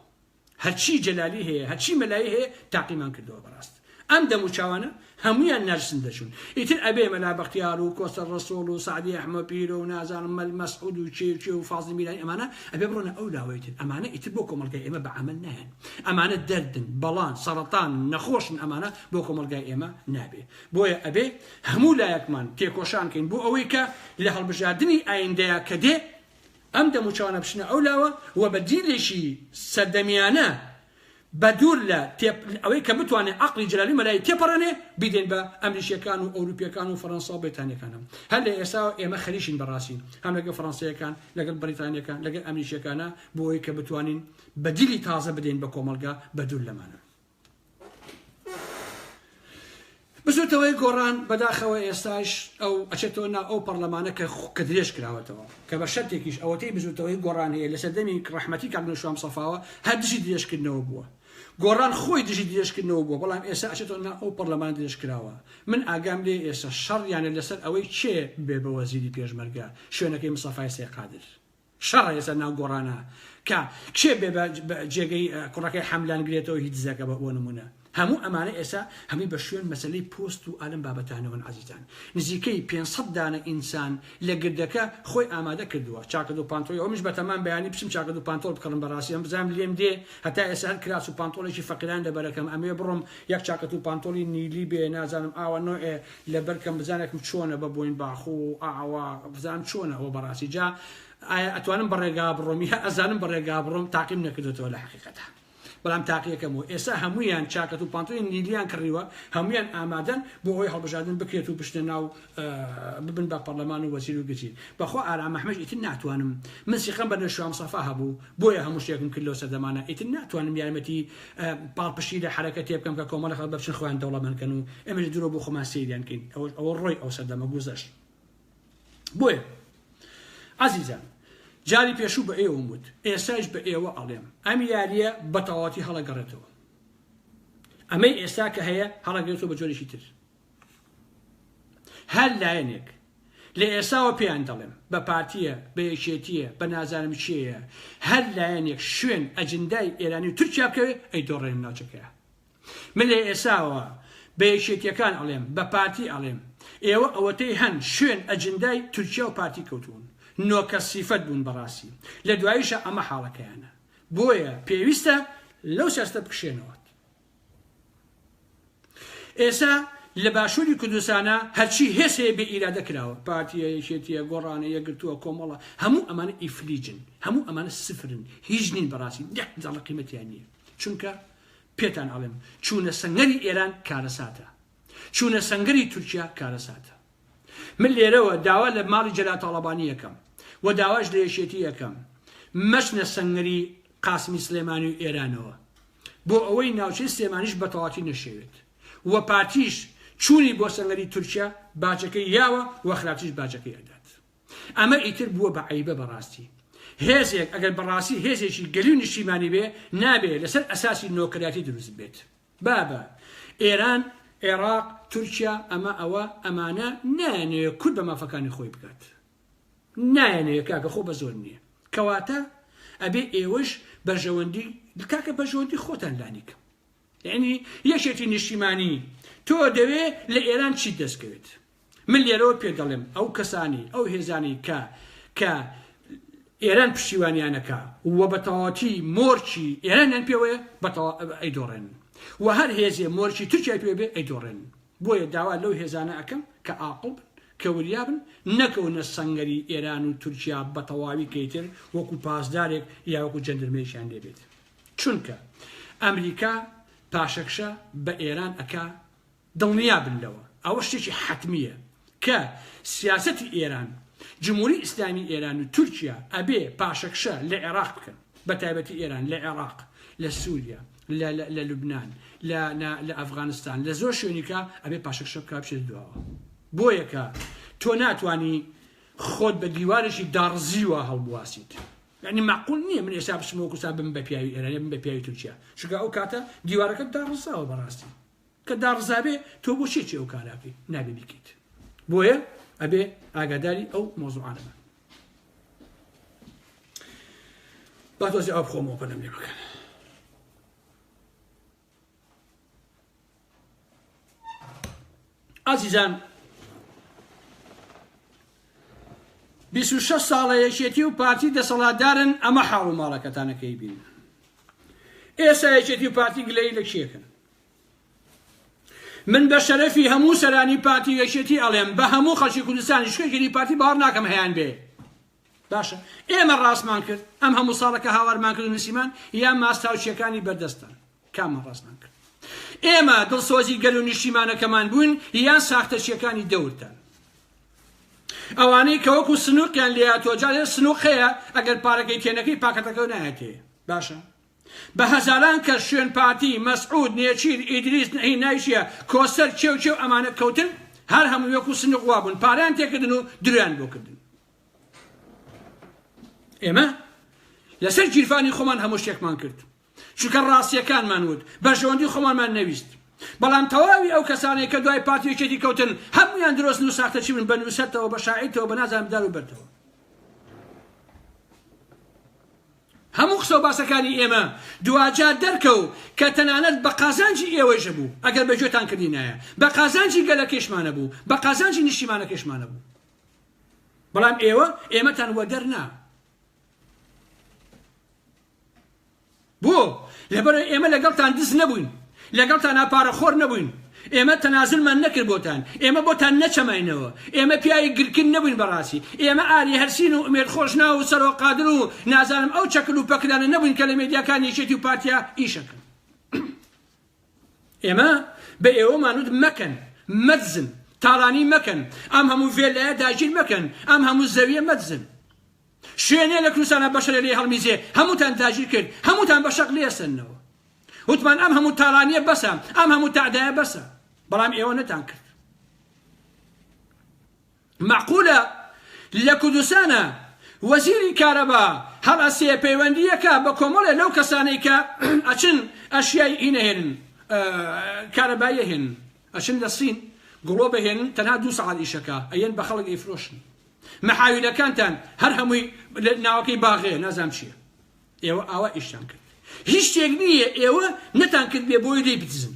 هەرچی جەلالی هەیە هەرچی مەلایی هەیە تاقیمان کردەوە بەڕاست ئەم دەم و چاوانە هەموویان نەرسن دەچوون ئیتر ئەبێ مەلا بەختیار و کۆسەر ڕەسوڵ و سەعدی ئەحمە پیرۆ و نازانم مەل مەسعود و کێ و کێ و فازڵی میرانی ئەمانە ئەبێ بڕۆنە ئەو لاوەی تر ئەمانە ئیتر بۆ کۆمەڵگای ئێمە بە عەمەل نایەن ئەمانە دەردن بەڵان سەڕەتانن نەخۆشن ئەمانە بۆ کۆمەڵگای ئێمە نابێ بۆیە ئەبێ هەموو لایەکمان تێکۆشان کەین بۆ ئەوەی کە لە هەڵبژاردنی ئایندەیا کە دێ ئەم دەموچاوانە بچنە ئەو لاوە و بە دیلێکی سەردەمیانە بە دوور لە ئەوەی کە بتوانێ عەقڵی جەلالی مەلایی تێپەڕێنێ، بیدەین بە ئەمریکییەکان و ئەوروپییەکان و فەرەنسا و بەریتانییەکانە. هەر لە ئێستاوە ئێمە خەریکین بە ڕاستی هەم لەگەڵ فەرەنسییەکان، لەگەڵ بەریتانییەکان، لەگەڵ ئەمریکییەکانا بۆ ئەوەی کە بتوانین بەدیلی تازە بدەین بە کۆمەڵگا بە دوور لەمانە. بزوتەوەی گۆڕان بەداخەوە ئێستاش ئەو ئەچێتەوە ناو ئەو پەڕلەمانە کە کە درێژ کراوەتەوە کە بە شەرتێکیش ئەوەتەی بزوتەوەی گۆڕان هەیە لە سەردەمی ڕەحمەتی کاک نەوشیروان مستەفاوە هەر دژی درێژکردنەوە بووە گۆڕان خۆی دژی درێژکردنەوە بووە بەڵام ئێستا ئەچێتەوە ناو ئەو پەڕلەمانە درێژکراوە من ئاگام لێ ئێستا شەڕیانە لەسەر ئەوەی کێ بێ بە وەزیری پێشمەرگە شوێنەکەی مستەفای سەی قادر شەڕە ئێستا ناو گۆڕانە کە کێ بێ بە جێگەی کوڕەکەی حەملان گرێتەوە هی دزەکە بە بۆ نمونە. هەموو ئەمانە ئێسا هەمووی بە شوێن مەسەلەی پۆست و ئالەم بابەتانەوەن عەزیزان. نزیکەی 500 دانە ئینسان لە گردەکە خۆی ئامادە کردووە چاکەت و پانتۆی ئەوە منیش بەتەمام بەیانی بچم چاکەت و پانتۆڵ بکڕم بەڕاستی ئەم بزانم لێم دێ هەتا ئێستا هەر کراس و پانتۆڵێکی فەقیران لەبەرەکەم ئەمەوێ بڕۆم یەک چاکەت و پانتۆڵی نیلی بێ نازانم ئاوا نۆئێ لەبەرکەم بزانێکم چۆنە بە بۆین باخ و ئاوا بزانم چۆنە ئەوە بەڕاستی جا ئایا ئەتوانم بەڕێگا بڕۆم یا ئەزانم بەڕێگا بڕۆم تاقیم نەکردێتەوە لە حقیقەتە بەڵام تاقیەکەم و ئێستا هەموویان چاکەت و پانتۆی نیلیان کڕیوە، هەموویان ئامادەن بۆ ئەوەی هەڵبژاردن بکرێت و بچنە ناو ببن بە پەڕلەمان و وەزیر و گزیر. بەخوا ئارام ئەحمەش ئیتر ناتوانم، من سیقەم بە نەشوام سەفا هەبوو بۆیە هەموو شتێکم کرد لەو سەردەمانە، ئیتر ناتوانم یارمەتی پاڵپشتی لە حەرەکەتێ بکەم کە کۆمەڵە خەڵک بچن خۆیان دەوڵەمەند کەن و ئێمەش درۆ بۆ خۆمان سەیریان کەین. ئەوە ڕۆی ئەو سەردەمە گوزەشت. بۆیە ئازیزان جاری پێشوو بە ئێوەم وت ئێستایش بە ئێوە ئەڵێم ئەم یاریە بە تەواوەتی هەڵەگەڕێتەوە ئەمەی ئێستا کە هەیە هەڵەگرێتەوە بە جۆرێکی تر هەر لایەنێک لە ئێساوە پێیان دەڵێم بە پارتیە بە یەکێتیە بە نازانم چێیە هەر لایەنێک شوێن ئەجندای ئێرانی و تورکیا بکەوێ ئەی دۆڕێن ناوچەکەیە من لە ئێساوە بە یەکێتیەکان ئەڵێم بە پارتی ئەڵێم ئێوە ئەوەتەی هەن شوێن ئەجندای تورکیا و پارتی کەوتوون نۆکە سیفەت بوون بەڕاستی لە دواییشا ئەمە حاڵەکەیانە بۆیە پێویستە لەو سیاستە بکشێنەوە ئێسا لە باشووری کوردستانە هەرچی هێز هەیە بێ ئیرادە کراوە پارتیە یەکێتیە گۆڕانە یەکگرتووە کۆمەڵە هەموو ئەمانە ئیفلیجن هەموو ئەمانە سفرن هیچ نین بەڕاستی یەک زەڕە قیمەتیان نییە چونکە پێتان ئەڵێم چوونە سەنگەری ئێران کارەساتە چوونە سەنگەری تورکیا کارەساتە من لێرەوە داوا لە ماڵی جەلال تاڵەبانی یەکەم و داواش لە یەکێتی یەکەم مەچنە سەنگەری قاسمی سلێمانی و ئێرانەوە بۆ ئەوەی ناوچەی سلێمانیش بەتەواتی نەشێوێت و پارتیش چوونی بۆ سەنگەری تورکیا باجەکەی یاوە و خراپتریش باجەکەی ئەدات. ئەمە ئیتر بووە بە عەیبە بەڕاستی. هێزێک ئەگەر بەڕاستی هێزێکی گەلی و نیشتیمانی بێ نابێ لەسەر ئەساسی نۆکەرایەتی دروست بێت. بابە ئێران، عێراق، تورکیا ئەمە ئەوە ئەمانە نایانەوێ کورد بە مافەکانی خۆی بگات. نایانەوێ کاکە خۆ بە زۆر نییە. کەواتە ئەبێ ئێوەش بەرژەوەندی کاکە بەرژەوەندی خۆتان لانیکەم. یعنی یەکێتی نیشتیمانی تۆ دەوێ لە ئێران چیت دەستکەوێت؟ من لێرەوە پێت دەڵێم ئەو کەسانەی ئەو هێزانەی کە کە ئێران پشتیوانیانەکە و بە تەواوەتی مۆرکی ئێرانیان پێوەیە بە ئەیدۆڕێنن و هەر هێزێ مۆرکی تورکیای پێ بێ ئەیدۆڕێنن بۆیە داوا لەو هێزانە ئەکەم کە ئاقڵ بن کە وریا بن نەکەونە سەنگەری ئێران و تورکیا بە تەواوی کەیتر وەکو پاسدارێک یا وەکو جەندرمەیەکیان لێبێت چونکە ئەمریکا پاشەکشە بە ئێران ئەکا دڵنیا بن لەوە ئەوە شتێکی حەتمییە کە سیاسەتی ئێران، جمهوری ئیسلامی ئێران و تورکیا ئەبێ پاشەکشە لە عێراق بکەن، بە تایبەتی ئێران لە عێراق، لە سوریا، لە لە لوبنان، لە لە ئەفغانستان، لە زۆر شوێنیکە ئەبێ پاشەکشە بکا بچێتە دواوە. بۆیە کە تۆ ناتوانی خۆت بە دیوارێکی داڕزیوە هەڵبواسیت. یعنی مەعقول نییە من ئێستا بچمەوە کوردستان بم بە پیاوی ئێران یا بم بە پیاوی تورکیا، چونکە ئەو کاتە دیوارەکە داڕزاوە بەڕاستی. کە داڕزابێ تۆ بۆ چێکی ئەو کارە ئەکەی نابێ بیکەیت بۆیە ئەبێ ئاگاداری ئەو مۆزوعانە بن با تۆزی ئاو بخۆمەوە پەلەم لێ بکەن ئازیزان 26 ساڵە یەکێتی و پارتی دەسەڵاتدارن ئەمە حاڵ و ماڵەکەتانەکەی بین ئێستا یەکێتی و پارتی گلەیی لە کێکن من بە شەرەفی هەموو سەرانی پارتی و یەکێتی ئەڵێم بە هەموو خەڵکی کوردستانی شکێکی پارتی باوەڕ ناکەم هەیان بێ باشە ئێمە ڕاستمان کرد ئەم هەموو ساڵە کە هاوارمان کرد و نووسیمان یا ماستاوچیەکانی بەردەستان کامان ڕاستمان کرد ئێمە دڵسۆزی گەل و نیشتیمانەکەمان بووین یان ساختەچیەکانی دەورتان ئەوانەی کە وەکو سنوقیان لێهاتووە جارێ سنوق هەیە ئەگەر پارەکەی تێنەکەی پاکەتەکە نایەتێ باشە بە هەزاران کەس شوێن پارتی، مەسعود، نێچیر، ئیدریس، نەهی نایشیە، کۆسەر، کێو کێو ئەمانە کەوتن هەر هەمووی وەکو سنوق وابوون پارەیان تێکردن و درۆیان بۆ کردن. ئێمە لەسەر گیرفانی خۆمان هەموو شتێکمان کرد چونکە ڕاستیەکانمان وت بەرژەوەندی خۆمانمان نەویست بەڵام تەواوی ئەو کەسانەی کە دوای پارتی یەکێتی کەوتن هەمویان درۆزن و ساختەچی بوون بە نووسەرتەوە بە شاعیرتەوە بە نازانم دار و بەردەوە. هەموو قسە و باسەکانی ئێمە دواجار دەرکەوت کە تەنانەت بە قازانجی ئێوەیش بوو ئەگەر بە گوێتان کردینایە، بە قازانجی گەلەکەیشمانە بوو، بە قازانجی نیشتیمانەکەیشمانە بوو. بەڵام ئێوە ئێمەتان وەدەر نا. بۆ؟ لەبەرئەوەی ئێمە لەگەڵتان دز نەبووین، لەگەڵتانا پارەخۆر نەبووین، ئێمە تەنازولمان نەکرد بۆتان، ئێمە بۆتان نەچەماینەوە، ئێمە پیاوی گرکن نەبووین بەڕاستی، ئێمە ئاری هەرسین و ئومێد خۆشناو و سەرۆک قادر و نازانم ئەو چەکل و پەکلانە نەبووین کە لە مێدیاکانی یەکێتی و پارتیا ئیشەکەن. ئێمە بە ئێوەمان وت مەکەن، مەدزن، تاڵانی مەکەن، ئەم هەموو ڤێلایە داگیر مەکەن، ئەم هەموو زەویە مەدزن. شوێنێ لە کوردستانا بەشەرێ لێی هەڵمیزێ هەمووتان داگیر کرد هەمووتان بە شەق لێ سەندنەوە وتمان ئەم هەموو تاڵانیە بەسە ئەم هەموو تەعدایە بەسە بەڵام ئێوە نەتان کرد مەعقولە لە کوردستانە وەزیری کارەبا هەڵئەسێ پەیوەندیەکە بە کۆمەڵێ لەو کەسانەی کە ئەچن ئەشیای ئینەهێنن کارەباییە هێنن ئەچن لە سین گڵۆ بەهێنن تەنها دوو سەعات ئیشەکە ئەیەن بە خەڵک ئەیفرۆشن مەحاویلەکانتان هەر هەمووی ناوەکەی باغەیە نازانم چییە ئێوە ئاوا ئیشتان کرد هیچ شتێک نییە ئێوە نەتان کرد بێ بۆی لێی بدزن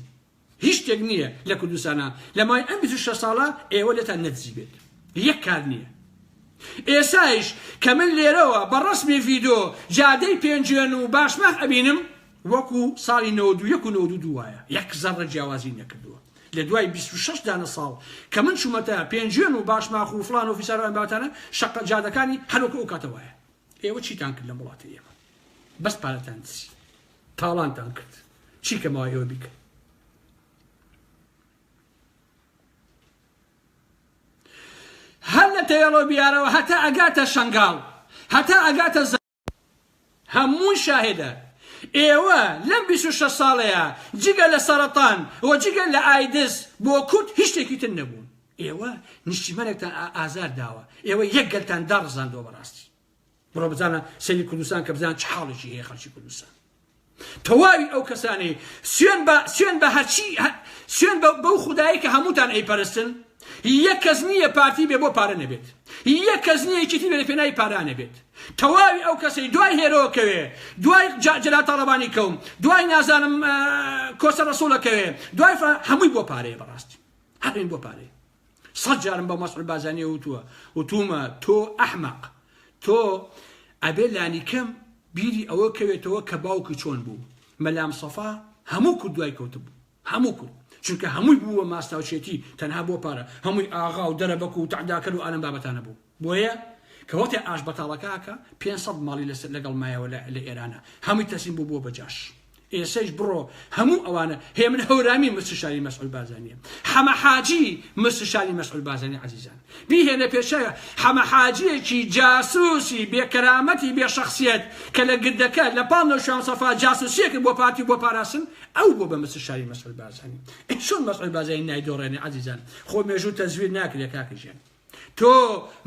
هیچ شتێک نییە لە کوردستانە لە ماوەی ئەم 26 ساڵە ئێوە لێتان نەدزی بێت یەک کار نییە ئێسایش کە من لێرەوە بە ڕسمی ڤیدۆ جادەی پێنجوێن و باشماخ ئەبینم وەکو ساڵی 91 و 92 وایە یەک زەڕە جیاوازی نەکردووە لە دوای 26 دانە ساڵ کە من چوومەتە پێنجوێن و باشماخ و فڵان و فیسار و ئەم بابەتانە شەقە جادەکانی هەر وەکو ئەو کاتە وایە ئێوە چیتان کرد لەم وڵاتی ئێمە بەس پارەتان دزی تاڵانتان کرد چی کە ماوە ئێوە بیکەن هەر لە تەوێڵەوە بیارەوە هەتا ئەگاتە شەنگاڵ هەتا ئەگاتە هەمووی شاهێدە ئێوە لەم 26 ساڵەیە جگە لە سەرەتان و جگە لە ئایدز بۆ کورد هیچ شتێکی تر نەبوون ئێوە نیشتیمانێکتان ئازار داوە ئێوە یەک گەلتان داڕزاندووە بەڕاستی بڕۆ بزانە سەیری کوردستان کە بزان چ حاڵێکی هەیە خەڵکی کوردستان تەواوی ئەو کەسانەی سوێن بە سوێن بە هەرچی سوێن بە بەو خودایی کە هەمووتان ئەیپەرستن یەک کەس نییە پارتی بێ بۆ پارە نەبێت یەک کەس نییە یەکێتی بێ لە پێناوی پارە نەبێت تەواوی ئەو کەسەی دوای هێرۆ کەوێ دوای جەلال تاڵەبانی کەوم دوای نازانم کۆسە ڕەسوڵە کەوێ دوای هەمووی بۆ پارەیە بەڕاستی هەمووی بۆ پارەیە سەد جارم بە مەسعود بارزانی وتووە وتومە تۆ ئەحمەق تۆ ئەبێ لانیکەم بیری ئەوە کەوێتەوە کە باوکی چۆن بوو مەلا مستەفا هەموو کورد دوای کەوتبوو هەموو کورد چونکە هەمووی بووە ماستاوچێتی تەنها بۆ پارە هەمووی ئاغا و دەرەبەک و تەعداکەر و ئالەم بابەتانە بوو بۆیە کە وەختێ ئاش بەتاڵەکە ئەکا 500 ماڵی لەسەر لەگەڵ مایەوە لە ئێرانە هەمووی تەسلیم بوو بووە بە جاش ئێسەیش بڕۆ هەموو ئەوانە هێمن هەورامی مستشاری مەسعود بارزانیە حەمە حاجی مستشاری مەسعود بارزانی عەزیزان بیهێنە پێشە حەمە حاجیەکی جاسوسی بێکەرامەتی بێ شەخسیەت کە لە گردەکە لە پاڵ نەوشیروان مستەفا جاسوسیەکە بۆ پارتی بۆ پاراستن ئەو بۆ بە مستشاری مەسعود بارزانی چۆن مەسعود بارزانی نایدۆڕێنێ عەزیزان خۆ مێژوو تەزویر ناکرێ کاکە گیان تۆ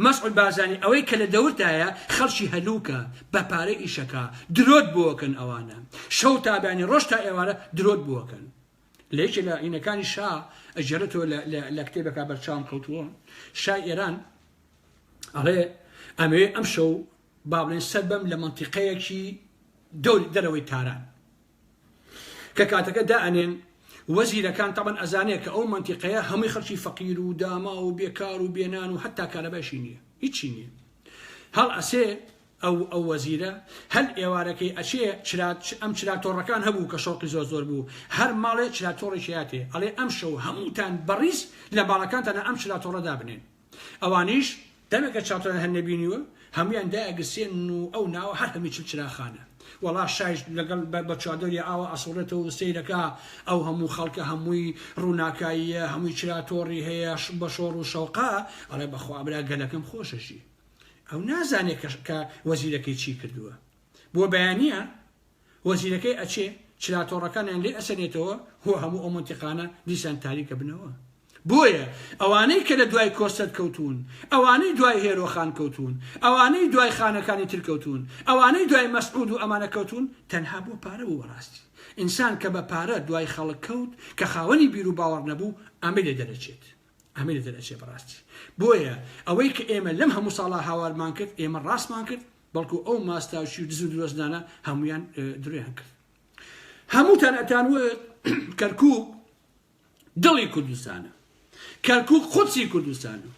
مەسعود بارزانی ئەوەی کە لە دەورتایە خەڵکی هەلوکە بە پارە ئیشەکا درۆت بۆکەن ئەوانە شەو تا بەیانی ڕۆژ تا ئێوارە درۆت بۆکەن لە یەکێ لە ئینەکانی شا ئەگێڕێتەوە لە کتێبەکە بەرچاوم کەوتووە شای ئێران ئەڵێ ئەمەوێ ئەم شەو با بڵێن سەر بەم لە مەنتیقەیەکی دەوری دەرەوەی تاران کە کاتەکە دائەنێن وەزیرەکان تەبەن ئەزانێ کە ئەو مەنتیقەیە هەمووی خەڵکی فەقیر و داما و بێکار و بێنان و هەتا کارەبایشی نییە هیچی نییە هەڵ ئەسێ ئەو ئەو وەزیرە هەل ئێوارەکەی ئەچێ چرا ئەم چراتۆڕەکان هەبوو کە شەوقی زۆر زۆر بوو هەر ماڵێ چراتۆڕێکی هاتێ ئەڵێ ئەم شەو هەمووتان بەڕیز لە ماڵەکانتانە ئەم چراتۆڕە دابنێن ئەوانیش دەمێکە چاتۆیان هەر نەبینیوە هەموویان دایەگرسێنن و ئەو ناوە هەر هەمووی چلچراخانە وەڵا شایش لەگەڵ بە چادۆری ئاوا ئەسوڕێتەوە و سەیرەکا ئەو هەموو خەڵکە هەمووی ڕووناکاییە هەمووی چراتۆڕی هەیە بە شۆڕ و شەوقا ئەڵێ بەخوا برا گەلەکەم خۆشەژی ئەو نازانێ کە وەزیرەکەی چی کردووە بۆ بەیانە وەزیرەکەی ئەچێ چراتۆڕەکانیان لێ ئەسەنێتەوە هۆ هەموو ئەو مەنتیقانە دیسان تاریکە بنەوە. بۆیە ئەوانەی کە لە دوای کۆسرەت کەوتوون، ئەوانەی دوای هێرۆ خان کەوتوون، ئەوانەی دوای خانەکانی تر کەوتوون، ئەوانەی دوای مەسعود و ئەمانە کەوتوون، تەنها بۆ پارە بوو بەڕاستی. ئینسان کە بە پارە دوای خەڵک کەوت، کە خاوەنی بیروباوەڕ نەبوو، ئەمەی لێ دەرەچێت. ئەمەی لێ دەرئەچێت بەڕاستی. بۆیە ئەوەی کە ئێمە لەم هەموو ساڵە هاوارمان کرد، ئێمە ڕاستمان کرد. بەڵکو ئەو ماستاوچی و دز و درۆزنانە هەمویان درۆیان کرد. هەمووتان ئەتان وت کەرکوک دڵی کوردستانە، کەرکوک قودسی کوردستانە،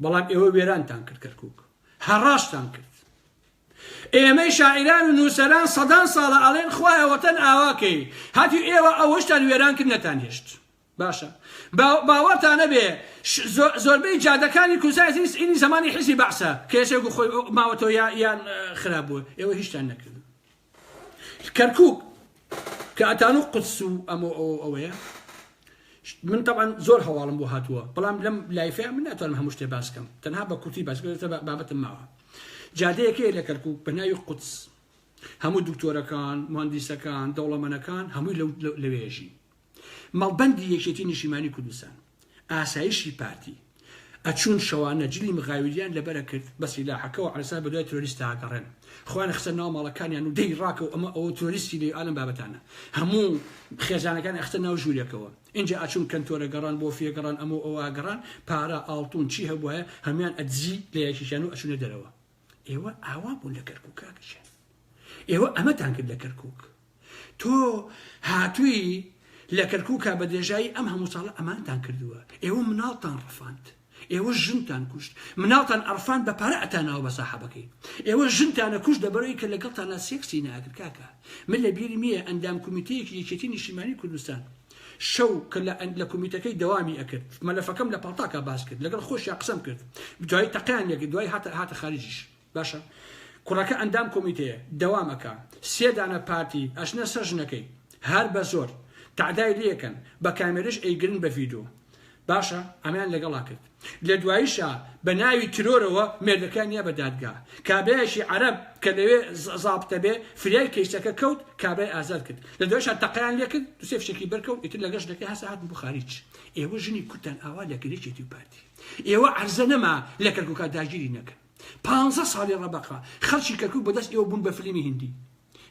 بەڵام ئێوە وێرانتان کرد کەرکوک، هەڕاشتان کرد. ئێمەی شاعیران و نووسەران سەدان ساڵە ئەڵێن خوایە وەتەن ئاواکەی، هەتیو ئێوە ئەوەشتان وێران کرد نەتانهێشت. باشە باوەڕتان نەبێ زۆربەی جادەکانی کوردستان ئینی زەمانی حیزبی بەعسە کە ئێستا وەکو خۆی ماوەتەوە یا یان خراپ بووە ئێوە هیچتان نەکرد کەرکوک کە ئەتانو قودس و ئەمە ئەوە ئەوەیە من طبعا زۆر هەواڵم بۆ هاتووە بەڵام لەم live ەیە من ناتوانم هەموو شتێ باس کەم تەنها بە کورتی باس بابەتم ماوە جادەیەکەیە لە کەرکوک بە ناوی قودس هەموو دکتۆرەکان مهندیسەکان دەوڵەمەنەکان هەمووی لەوێژین مەڵبەندی یەکێتی نیشیمانی کوردستان، ئاسایشی پارتی، ئەچوون شەوانە جلی مغاویریان لەبەر ئەکرد بە سیلاحەکەوە عەلەساس بەدوای ترۆریستا ئەگەڕێن خۆیان ئەخستە ناو ماڵەکانیان و دەی ڕاکە و ئەمە ئەوە ترۆریستی لێ ئالەم بابەتانە هەموو خێزانەکان ئەخستە ناو ژوورێکەوە ئینجا ئەچوون کەنتۆرە گەڕان بۆفیە گەڕان ئەمە و ئەوە گەڕان پارە ئاڵتون چی هەبوایە هەموویان ئەدزی لە یەکێکیان و ئەچوونە دەرەوە ئێوە ئاوا بوون لە کەرکوک کاکە گیان ئێوە ئەمەتان کرد لە کەرکوک تۆ هاتووی لە کەرکوکا بە درێژایی ئەم هەموو ساڵە ئەمانتان کردووە ئێوە مناڵتان ڕفاند ئێوە ژنتان کوشت مناڵتان ئەڕفاند بە پارە ئەتاناوە بە ساحەبەکەی ئێوە ژنتانە کوشت لەبەرەوەی کە لەگەڵتانا سێکسی ناکرد کاکە من لە بیرم نییە ئەندام کومیتەیەکی یەکێتی نیشتیمانی کوردستان شەو کە لە لە کومیتەکەی دەوامی ئەکرد مەلەفەکەم لە پاڵتاکا باس کرد لەگەڵ خۆشیا قسەم کرد دوایی تەقەیان لێکرد دوایی هاتە هاتە خارجیش باشە کوڕەکە ئەندام کۆمیتەیە دەوام ئەکا سێ دانە پارتی ئەچنە سەر ژنەکەی هەر بە زۆر تەعدای لێکەن بە کامێرەش ئەیگرن بە ڤیدۆ باشە ئەمەیان لەگەڵا کرد لە دواییشا بە ناوی ترۆرەوە مێردەکەیان یا بە دادگا کابرایەکی عەرەب کە لەوێ زابتە بێ فریای کەیسەکە کەوت کابرای ئازاد کرد لە دوایشا تەقەیان لێکرد دوسێ فشەکی بەرکەوت ئیتر لەگەڵ ژنەکەی هەسا هاتن بۆ خاریج ئێوە ژنی کوردتان ئاوا لەکرد یەکێتی و پارتی ئێوە عەرزە نەما لە کەرکوکا داگیری نەکەن پانزە ساڵی ڕەبەقە خەڵکی کەرکوک بەدەست ئێوە بوون بە فلیمی هیندی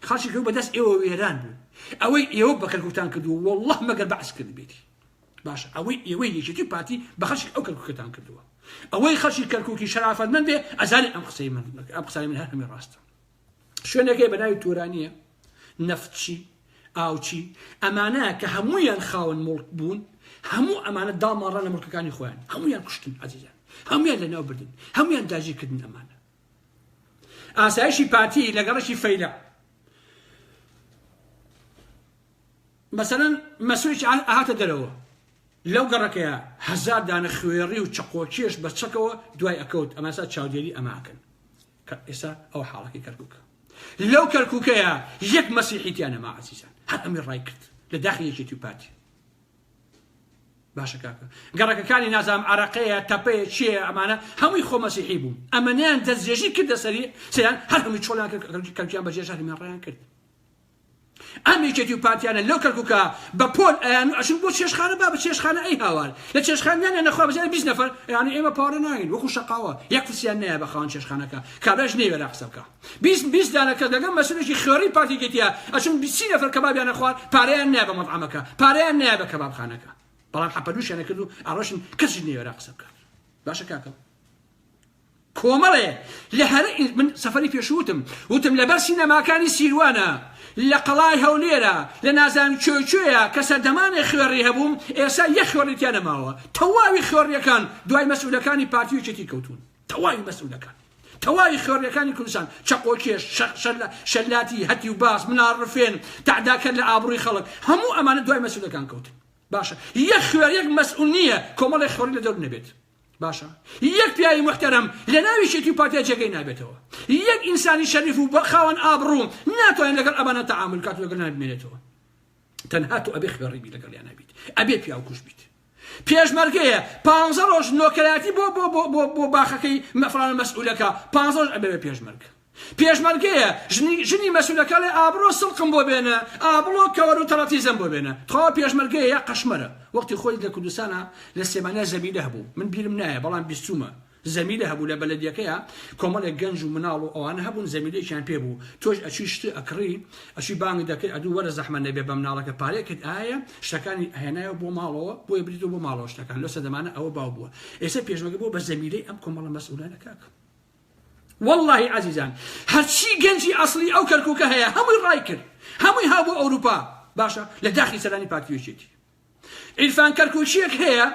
خەڵکی کەرکوک بەدەست ئێوە وێران بوون ئەوەی ئێوە بە کەرکوکتان کردووە والله مەگەر بەعس کردبێتی باشە ئەوەی ئێوەی یەکێتی و پارتی بە خەڵکی ئەو کەرکوکەتان کردووە ئەوەی خەڵکی کەرکوکی شەرافەتمەند بێ ئەزانێ ئەم قسەی من ئەم قسەی من هەر هەمی ڕاستە شوێنەکەی بە ناوی تۆرانیە نەفتچی ئاوچی ئەمانە کە هەمویان خاوەن موڵک بوون هەموو ئەمانە داڵماڕان لە موڵکەکانی خۆیان هەمویان کوشتن عزیزان هەمویان لەناو بردن هەمویان داگیرکردن ئەمانە ئاسایشی پارتی لە گەڕەکی فەیلە مەسەلەن مەسرورێکی ئەهاتە دەرەوە لەو گەڕەکەیە هەزار دانە خوێڕی و چەقۆکێش بە چەکەوە دوای ئەکەوت ئەمە ئێستا چاودێری ئەمە ئەکەن کە ئێستا ئەو حاڵەکەی کەرکووکە لەو کەرکووکەیە یەک مەسیحی تیا نەما عەزیزان هەر ئەمی ڕای کرد لە داخی یەکێتی و پارتی باشە کاکە گەڕەکەکانی نازام عراقەیە تەپەیە چییە ئەمانە هەمووی خۆ مەسیحی بوون ئەمەنیان دەستێژی کردە سەری سیان هەر هەمووی چۆڵیان کرد کەرکیان بەجێژ هەرمیان ڕایان کرد ئەم یەکێتی و پارتیانە لەو کەرکوکە بە پۆل ئەیان و ئەچن بۆ چێشخانە با بە چێشخانە ئەی هاوار لە چێشخانە نانیان نەخوا بەزیادە 20 نەفەر یانی ئێمە پارە ناین وەکو شەقاوە یەک فلسیان نایە بە خاوەن چێشخانەکە کابراش نەیوێرا قسە بکا 20 20 دانە کەس لەگەڵ مەسولێکی خوێڕی پارتی یەکێتیە ئەچن 30 نەفەر کەبابیان نەخوارد پارەیان نایە بە مەطعەمەکە پارەیان نایە بە کەبابخانەکە بەڵام حەپەلوشیان نەکرد و ئەڕۆشن کەسیش نەیوێرا قسە بکات باشە کاکە کۆمەڵێ لە هەرە من سەفەری پێشوو وتم وتم لەبەر سینەماکانی سیروانە لە قەڵای هەولێرە لە نازانم کوێ کوێیە کە سەردەمانێ خوێڕی هەبووم ئێسا یەک خوێڕی تیا نەماوە تەواوی خوێڕیەکان دوای مەسئولەکانی پارتی و یەکێتی کەوتوون تەواوی مەسئولەکان تەواوی خوێڕیەکانی کوردستان چەقۆکێش شەلاتی هەتیو باز مناڵ ڕفێن تەعداکەر لە ئابڕووی خەڵک هەموو ئەمانە دوای مەسئولەکان کەوتن باشە یەک خوێڕ یەک مەسئول نییە کۆمەڵێک خوێڕی لە دەور نەبێت باشە یەک پیاوی موحتەرەم لە ناو یەکێتی و پارتیا جێگەی نابێتەوە یەک ئینسانی شەریف و خاوەن ئابڕوو ناتوانێت لەگەڵ ئەمانە تەعامل کات و لەگەڵیان بمێنێتەوە تەنها تۆ ئەبێ خوێڕی بی لەگەڵیان نەبیت ئەبێ پیاو کوش بیت پێشمەرگەیە پانزە ڕۆژ نۆکەرایەتی بۆ بۆ بۆ بۆ بۆ باخەکەی مەفرانە مەسئولەکە پانزە ڕۆژ ئەبێ بە پێشمەرگە پێشمەرگەیە ژنی ژنی مەسولەکە ئەڵێ ئابڕۆ سڵقم بۆ بێنە ئابڵۆ کەوەر و تەڕەتیزەم بۆ بێنە تخوا پێشمەرگەیە یا قەشمەرە وەختی خۆی لە کوردستانا لە سلێمانیا زەمیلە هەبوو من بیرم نایە بەڵام بیستومە زەمیلە هەبوو لە بەلەدیەکەیا کۆمەڵێک گەنج و مناڵ و ئەوانە هەبوون زەمیلەیەکیان پێ بوو تۆش ئەچوی شت ئەکڕی ئەچوی بانگ دەکرد ئەدوو وەرە زەحمە نەبێ بە مناڵەکە پارەیەکت ئایە شتەکانی هێنایەوە بۆ ماڵەوە بۆیە بریتەوە بۆ ماڵەوە شتەکان لەو سەردەمانە ئەوە باو بووە ئێستا پێشمەرگە بووە بە زەمیلەی ئەم کۆمەڵە مەسئولانە کاکە. وەڵڵاهی عەزیزان هەرچی گەنجی ئەسڵی ئەو کەرکوکە هەیە هەمووی ڕای کرد هەمووی ها بۆ ئەوروپا باشە لە داخی سەرانی پارتی یەکێتی عیرفان کەرکوکیەک هەیە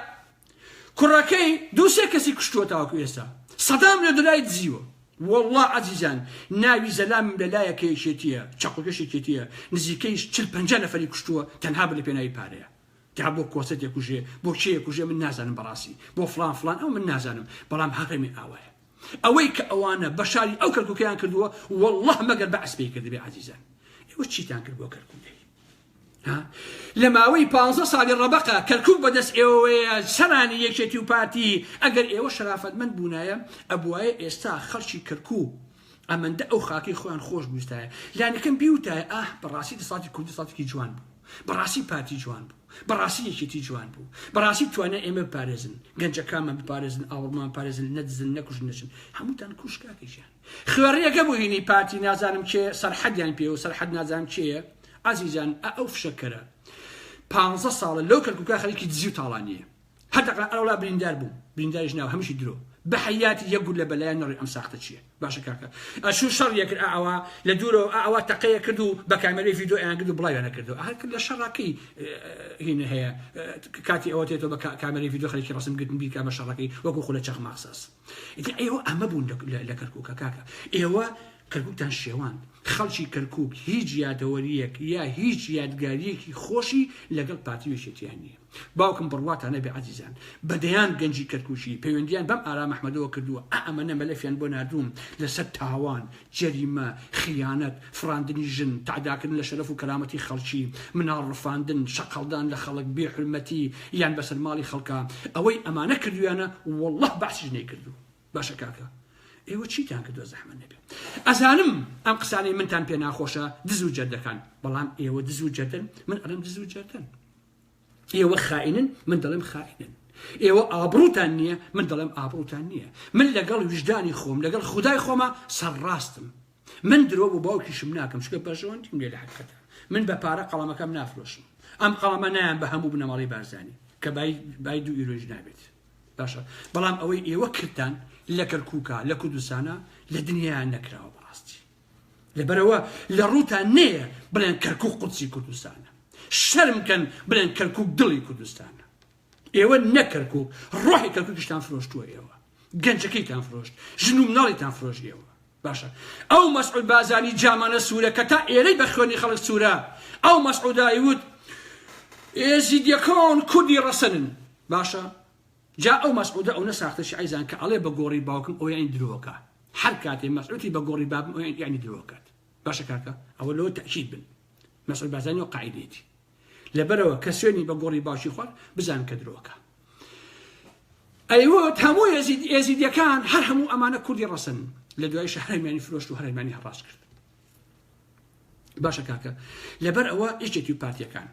کوڕەکەی دووسێ کەسی کوشتووە تاوەکو ئێستا سەدام لە دولای دزیوە والله عەزیزان ناوی زەلامم لەلایە کە یەکێتیە چەقۆکەش یەکێتیە نزیکەی چل پەنجا نەفەری کوشتووە تەنها بە لە پێناوی پارەیە جا بۆ کۆسرەت ئەکوژێ بۆ کێ ئەکوژێ من نازانم بەڕاستی بۆ فڵان فڵان ئەو من نازانم بەڵام هەڕێمی ئاوایە ئەوەی کە ئەوانە بەشاری ئەو کەرکوکەیان کردووە والله مەگەر بەعس پێی کردبێ عەزیزان ئێوە چیتان کرد بۆ کەرکوک دەی ها لە ماوەی پ ساڵی ڕەبەقە کەرکوک بەدەست ئێوەیە سەرانی یەکێتی و پارتی ئەگەر ئێوە شەرافەتمەند بوونایە ئەبوایە ئێستا خەڵکی کەرکوک ئەمەندە ئەو خاکەی خۆیان خۆش بویستایە لانیکەم بیوتایە ئاه بەڕاستی دەسەڵاتی کوردی دەسەڵاتێکی جوان بوو بەڕاستی پارتی جوان بوو بەڕاستی یەکێتی جوان بوو بەڕاستی توانای ئێمە بپارێزن گەنجەکانمان بپارێزن ئاوڕمان پارێزن نەدزن نەکوژن نەچن هەمووتان کوش کاکە گیان خوێڕیەکە بوو هینی پارتی نازانم کێ سەرحەدیان پێ و سەرحەد نازانم کێیە عەزیزان ئە ئەو فشەکەرە پانزە ساڵە لەو کەرکوکا خەریکی دزی و تاڵانیە هەر دەقە ئەولا بریندار بوو برینداریش ناو هەمیشی درۆ بە حەیاتی یەک گولە بەلایان نەڕی ئەم ساختە چییە باشە کاکە ئەچوو شەڕ یەکرد ئەوە لە دوورەوە ئەوە تەقەیە کرد و بە کامێرەی ڤیدیۆ ئەیان کرد و بڵاویانە کردەوە هەر کرد لە شەڕەکەی هینە هەیە کاتی ئەوە تێتەوە بە کامێرەی ڤیدیۆ خەریکی ڕسم گرتن بیکا بە شەڕەکەی وەکو خولە چەخماخساز ئیتر ئێوە ئەمە بوون لە کەرکووکە کاکە ئێوە کەرکوکتان شێواند خەڵکی کەرکوک هیچ یادەوەریەک یا هیچ یادگاریەکی خۆشی لەگەڵ پارتی و یەکێتیان نییە باوکم بڕواتان نەبێ عەزیزان بە دەیان گەنجی کەرکوکی پەیوەندیان بەم ئارام ئەحمەدەوە کردووە ئا ئەمەنە مەلەفیان بۆ ناردووم لەسەر تاوان جەریمە خیانەت فڕاندنی ژن تەعداکردن لە شەرەف و کەرامەتی خەڵکی مناڵ ڕفاندن شەق هەڵدان لە خەڵک بێ حورمەتی یان بەسەر ماڵی خەڵکا ئەوەی ئەمانە کردویانە واللە بەعسیش نەیکردوو باشە کاکە ئێوە چیتان کردوە زەحمەت نەبێ ئەزانم ئەم قسانەی منتان پێ ناخۆشە دز و جەردەکان بەڵام ئێوە دز و جەردن من ئەڵێم دز و جەردن ئێوە خائینن من دەڵێم خائینن ئێوە ئابڕوتان نییە من دەڵێم ئابڕوتان نییە من لەگەڵ ویژدانی خۆم لەگەڵ خودای خۆمە سەرڕاستم من درۆ بۆ باوکیشم ناکەم چونکە بەرژەوەندیم لێ لە حەقیقەتە من بە پارە قەڵەمەکەم نافرۆشم ئەم قەڵەمە نایان بە هەموو بنەماڵەی بارزانی کە بای بای دوو ئیرۆیش نابێت باشە بەڵام ئەوەی ئێوە کردتان لە کەرکووکە لە کوردستانە لە دنیایان نەکراوە بەڕاستی لەبەرەوە لە ڕووتان نەیە بڵێن کەرکوک قودسی کوردستانە شەرم کەن بڵێن کەرکوک دڵی کوردستانە ئێوە نە کەرکوک ڕۆحی کەرکوکیشتان فرۆشتووە ئێوە گەنجەکەیتان فرۆشت ژن و مناڵیتان فرۆشت ئێوە باشە ئەو مەسعود بازانی جامانە سوورە کە تا ئێرەی بە خوێنی خەڵک سوورە ئەو مەسعودای وت ئێزیدیەکان کوردی ڕەسەنن باشە جا ئەو مەسعودە ئەونە ساختە شیعەی کە ئەڵێ بە گۆڕی باوکم ئەو یانی درۆکە هەر کاتێ مەسعودی بە گۆڕی بابم ئەو یانی درۆکات باشە کاکە ئەوە لەوە تەئکید بن مەسعود بارزانی و قاعدەیەتی لەبەرەوە کە سوێنی بە گۆڕی باوکی خوارد بزان کە درۆکە ئەیوت هەموو ئێزید ئێزیدیەکان هەر هەموو ئەمانە کوردی ڕەسن لە دوای شەهرمیانی فرۆشت و هەرمیانی هەڕاس کرد باشە کاکە لەبەر ئەوە یەکێتی و پارتیەکان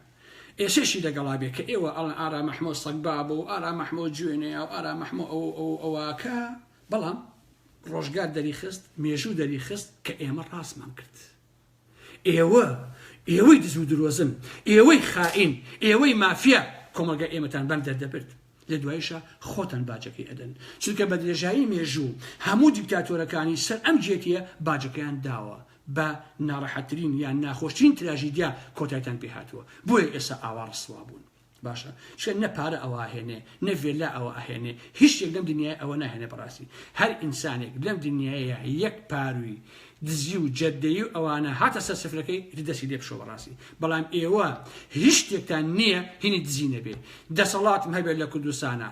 ئێسێشی لەگەڵا بێ کە ئێوە ئەڵێن ئارام ئەحمەد سەگبابە و ئارام ئەحمەد جوێنەیە و ئارام ئەحمەد ئەو ئەو ئەوەکە بەڵام ڕۆژگار دەریخست مێژوو دەریخست کە ئێمە ڕاستمان کرد ئێوە ئێوەی دز و درۆزن ئێوەی خائین ئێوەی مافیا کۆمەڵگە ئێمەتان بەم دەردەبرد لە دوایشا خۆتان باجەکەی ئەدەن چونکە بە درێژایی مێژوو هەموو دیکتاتۆرەکانی سەر ئەم جێتیە باجەکەیان داوە بە ناڕەحەتترین یان ناخۆشترین تراژیدیا کۆتایتان پێ هاتووە بۆیە ئێستا ئاوا ڕسوا بوون باشە چونکە نە پارە ئەوە ئەهێنێ نە ڤێلا ئەوە ئەهێنێ هیچ شتێک لەم دنیای ئەوە ناهێنێ بەڕاستی هەر ئینسانێک لەم دنیایە یەک پاروی دزی و جەردەیی و ئەوانە هاتە سەر سفرەکەی ئیتر دەستی لێ بشۆ بەڕاستی بەڵام ئێوە هیچ شتێکتان نییە هینی دزی نەبێ دەسەڵاتم هەبێت لە کوردستانە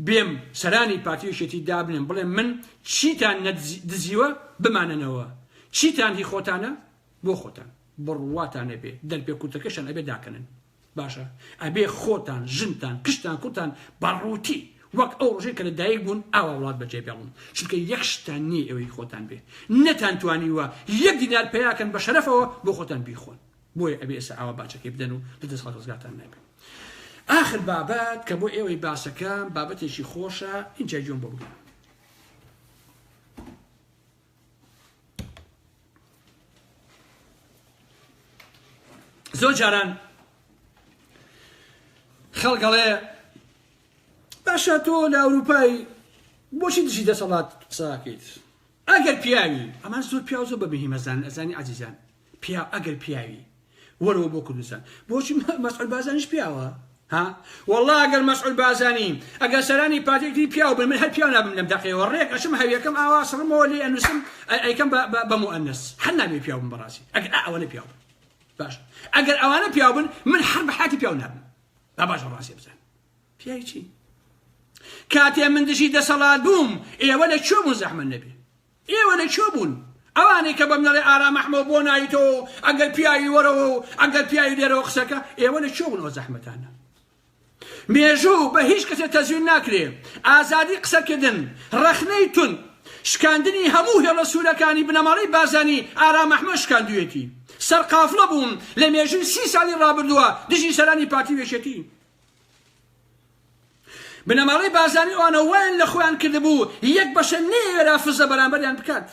بێم سەرانی پارتی یەکێتی دابنێم بڵێم من چیتان نەدزیوە بمانەنەوە چیتان هی خۆتانە بۆ خۆتان بڕواتان نەبێ دەرپێ کورتەکەشان ئەبێ داکەنن باشە ئەبێ خۆتان ژنتان کچتان کوڕتان بە ڕووتی وەک ئەو ڕۆژەی کە لە دایک بوون ئاوا وڵات بەجێ بێڵن چونکە یەک شتان نییە ئێوەی خۆتان بێ نەتان توانیوە یەک دینار پەیاکەن بە شەرەفەوە بۆ خۆتان بیخۆن بۆیە ئەبێ ئێستا ئاوا باجەکەی بدەن و لە دەست خەڵک ڕزگارتان نابێ ئاخر بابەت کە بۆ ئێوەی باسەکەم بابەتێکی خۆشە ئینجا گوێم بۆ بگرن زۆر جاران خەڵک ئەڵێ باشە تۆ لە ئەوروپای بۆچی دژی دەسەڵات قساکەیت؟ ئەگەر پیاوی ئەمان زۆر پیاو زۆر بە مهیمەزان ئەزانی عزیزان پیاو ئەگەر پیاوی وەرەوە بۆ کوردستان بۆچی مەسعود بارزانیش پیاوە ها والله ئەگەر مەسعود بارزانی ئەگەر سەرانی پارتێکی پیاو بن من هەر پیاو نابم لەم دەقەیەوە ڕێک ئەچم هەویەکەم ئاوا سڕمەوە لێ ئەنووسم ئەیکەم بە موئەنەس هەر نابێ پیاو بم بەڕاستی ئەگەر ئەوەنە پیاو بن باش ئەگەر ئەوانە پیاو بن من هەر بە حیاتی پیاو نابم با باش ڕاستی بزان پیاوی چی کاتێ من دژی دەسەڵات بووم ئێوە لە کوێ بوون زەحمەت نەبێ ئێوە لە کوێ بوون؟ ئەوانەی کە بەم دەڵێ ئارام ئەحمەو بۆ نایتەوە و ئەگەر پیاوی وەرەوە و ئەگەر پیاوی لێرەوە قسەکە ئێوە لە کوێ بوون ئەو زەحمەتانە؟ مێژوو بە هیچ کەسێ تەزویر ناکرێ ئازادی قسەکردن ڕەخنەی توند شکاندنی هەموو هێڵە سوورەکانی بنەماڵەی بارزانی ئارام ئەحمەد شکاندوویەتی سەرقافڵە بووم لە مێژووی سی ساڵی ڕابردووە دژی سەرانی پارتی و یەکێتی بنەماڵەی بارزانی ئەوانە وایان لە خۆیان کردبوو یەک بەشە نەیەوێرا فزە بەرامبەریان بکات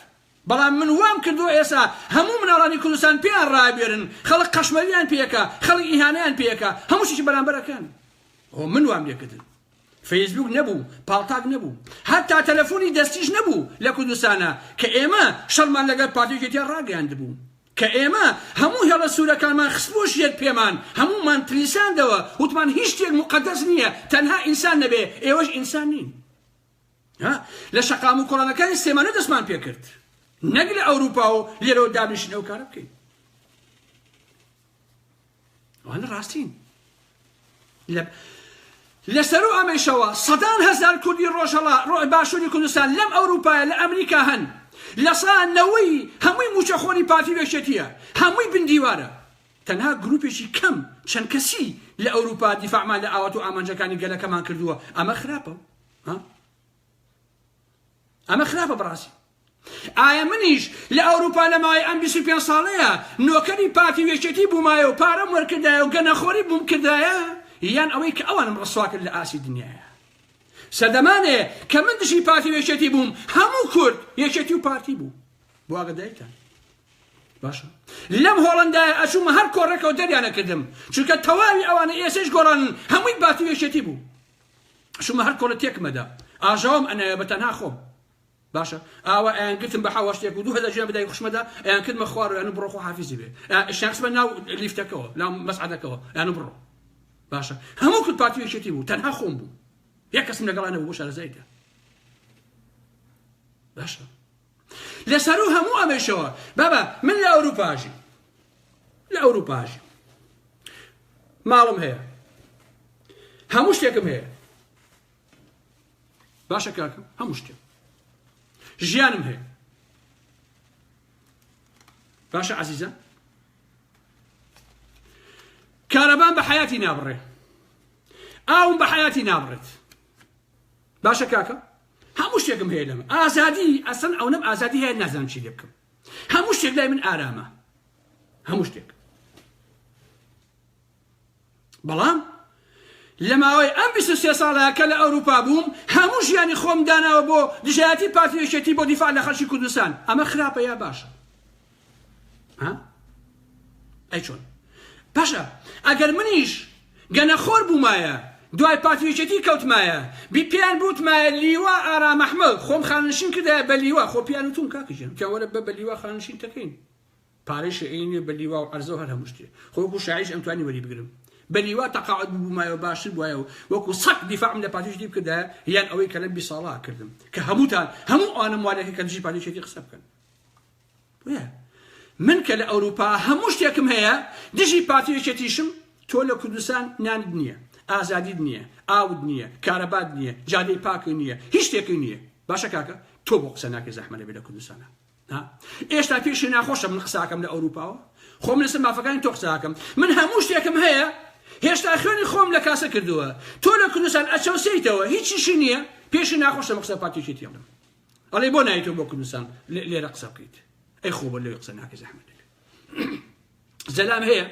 بەڵام من وام کردووە ئێسا هەموو مناڵانی کوردستان پێیان ڕابێرن خەڵک قەشمەریان پێکە خەڵک ئیهانەیان پێکە هەموو شتێکی بەرامبەرەکەن ئەو من وام لێکردن فەیسبوک نەبوو پاڵتاک نەبوو هەتا تەلەفۆنی دەستیش نەبوو لە کوردستانە کە ئێمە شەڕمان لەگەڵ پارتی یەکێتیان ڕاگەیاندبوو کە ئێمە هەموو هێڵە سوورەکانمان خستبووە ژێر پێمان، هەموومان تلیساندەوە، وتمان هیچ شتێک موقەدەس نییە، تەنها ئینسان نەبێ، ئێوەش ئینسان نین. ها؟ لە شەقام و کۆڵانەکانی سلێمانی دەستمان پێکرد، نەک لە ئەوروپا و لێرەوە دابنیشین ئەو کارە بکەین. ئەوانە ڕاستین. لە لەسەرو ئەمەیشەوە سەدان هەزار کوردی ڕۆژهەڵا باشووری کوردستان لەم ئەوروپایە لە ئەمریکا هەن لە سا نەوەی هەمووی مووچەخۆری پارتی و یەکێتیە هەمووی بن دیوارە تەنها گروپێکی کەم چەند کەسی لە ئەوروپا دیفاعمان لە ئاوات و ئامانجەکانی گەلەکەمان کردووە ئەمە خراپە ها ئەمە خراپە بەڕاستی ئایا منیش لە ئەوروپا لە ماوەی ئەم 25 ساڵەیە نۆکەری پارتی و یەکێتی بوومایە و پارەم وەرکردایە و گەنەخۆری بووم کردایە یان ئەوەی کە ئەوانم ڕسوا کرد لە ئاستی دنیاە سەردەمانێ کە من دژی پارتی و یەکێتی بووم هەموو کورد یەکێتی و پارتی بوو بۆ ئاگادایتان باشە لەم هۆڵندایە ئەچوومە هەر کۆڕێکەوە دەریانەکردم چونکە تەواوی ئەوانە ئێسەش گۆڕانن هەمووی پارتی و یەکێتی بوو چوومە هەر کۆڵە تێکمەدا ئاژاوەم ئەنایە بە تەنها خۆم باشە ئاوا ئەیان گرتم بە حەوەشتێک و 2000 ژیان بە دایک خوشمەدا ئەیان کردمە خوار و یان بڕۆ خۆ حافیزی بێ ئەشیان خستمە ناو لیفتەکەوە ناو مەسعەدەکەوە یان بڕۆ باشە هەموو کورد پارتی یەکێتی بوو تەنها خۆم بوو یەک کەسم لەگەڵا نەبوو بۆ شارەزاییدا باشە لەسەر و هەموو ئەمەشەوە بابا من لە ئەوروپاژی لە ئەوروپاژی ماڵم هەیە هەموو شتێکم هەیە باشە کاکە هەموو شتێک ژیانم هەیە باشە عزیزە کارەبان بە حیاتی نابڕێ ئاوم بە حیاتی نابڕێت باشە کاکە هەموو شتێکم هەیە لەمە ئازادی ئەسن ئەونەم ئازادی هەیە نازانم چی لێ بکەم هەموو شتێک لای من ئارامە هەموو شتێک بەڵام لە ماوەی ئەم 23 ساڵە کە لە ئەوروپا بووم هەموو ژیانی خۆم داناوە بۆ دژایەتی پارتی و یەکێتی بۆ دیفاع لە خەڵکی کوردستان ئەمە خراپە یا باشە ها ئەی چۆن باشە ئەگەر منیش گەنەخۆر بوومایە دوای پارتی و یەکێتی کەوتمایە بی پێیان بوتمایە لیوا ئارام ئەحمەد خۆم خانەنشین کردایە بە لیوا خۆ پیان وتوم کاکە گیان وتیان وەرە بە بە لیوا خانەنشین تەکەین پارەی شیعی نیە بە لیوا و عەرزە و هەر هەموو شتێ خۆ وەکو شاعیش ئەمتوانی وەری بگرم بە لیوا تەقاعد ببوومایەوە باشتر بوایە و وەکو سەگ دیفاعم لە پارتی یەکێتی بکردایە یان ئەوەی کە لەم 20 ساڵە کردم کە هەمووتان هەموو ئەوانم وا لێکرد کە دژی پارتی یەکێتی قسە بکەن بۆیە من کە لە ئەوروپا هەموو شتێکم هەیە دژی پارتی یەکێتیشم تۆ لە کوردستان نانت نییە ئازادیت نییە ئاوت نییە کارەبات نییە جادەی پاکی نییە هیچ شتێکی نییە باشە کاکە تۆ بۆ قسە ناکەی زەحمە نەبێ لە کوردستانە ئێشتا پێشی ناخۆشە من قساکەم لە ئەوروپاوە خۆم لەسەر مافەکانی تۆ قساکەم من هەموو شتێکم هەیە هێشتا خوێنی خۆم لە کاسە کردووە تۆ لە کوردستان ئەچەوسیتەوە هیچیشی نییە پێشی ناخۆشە قسە پارتێکی تێڵم ئەڵێ بۆ نایتەوە بۆ کوردستان لێرە قسە بکەیت ئەی خۆ بۆ لەوێ قسە ناکەی زەحمەت دەبێت زەلام هەیە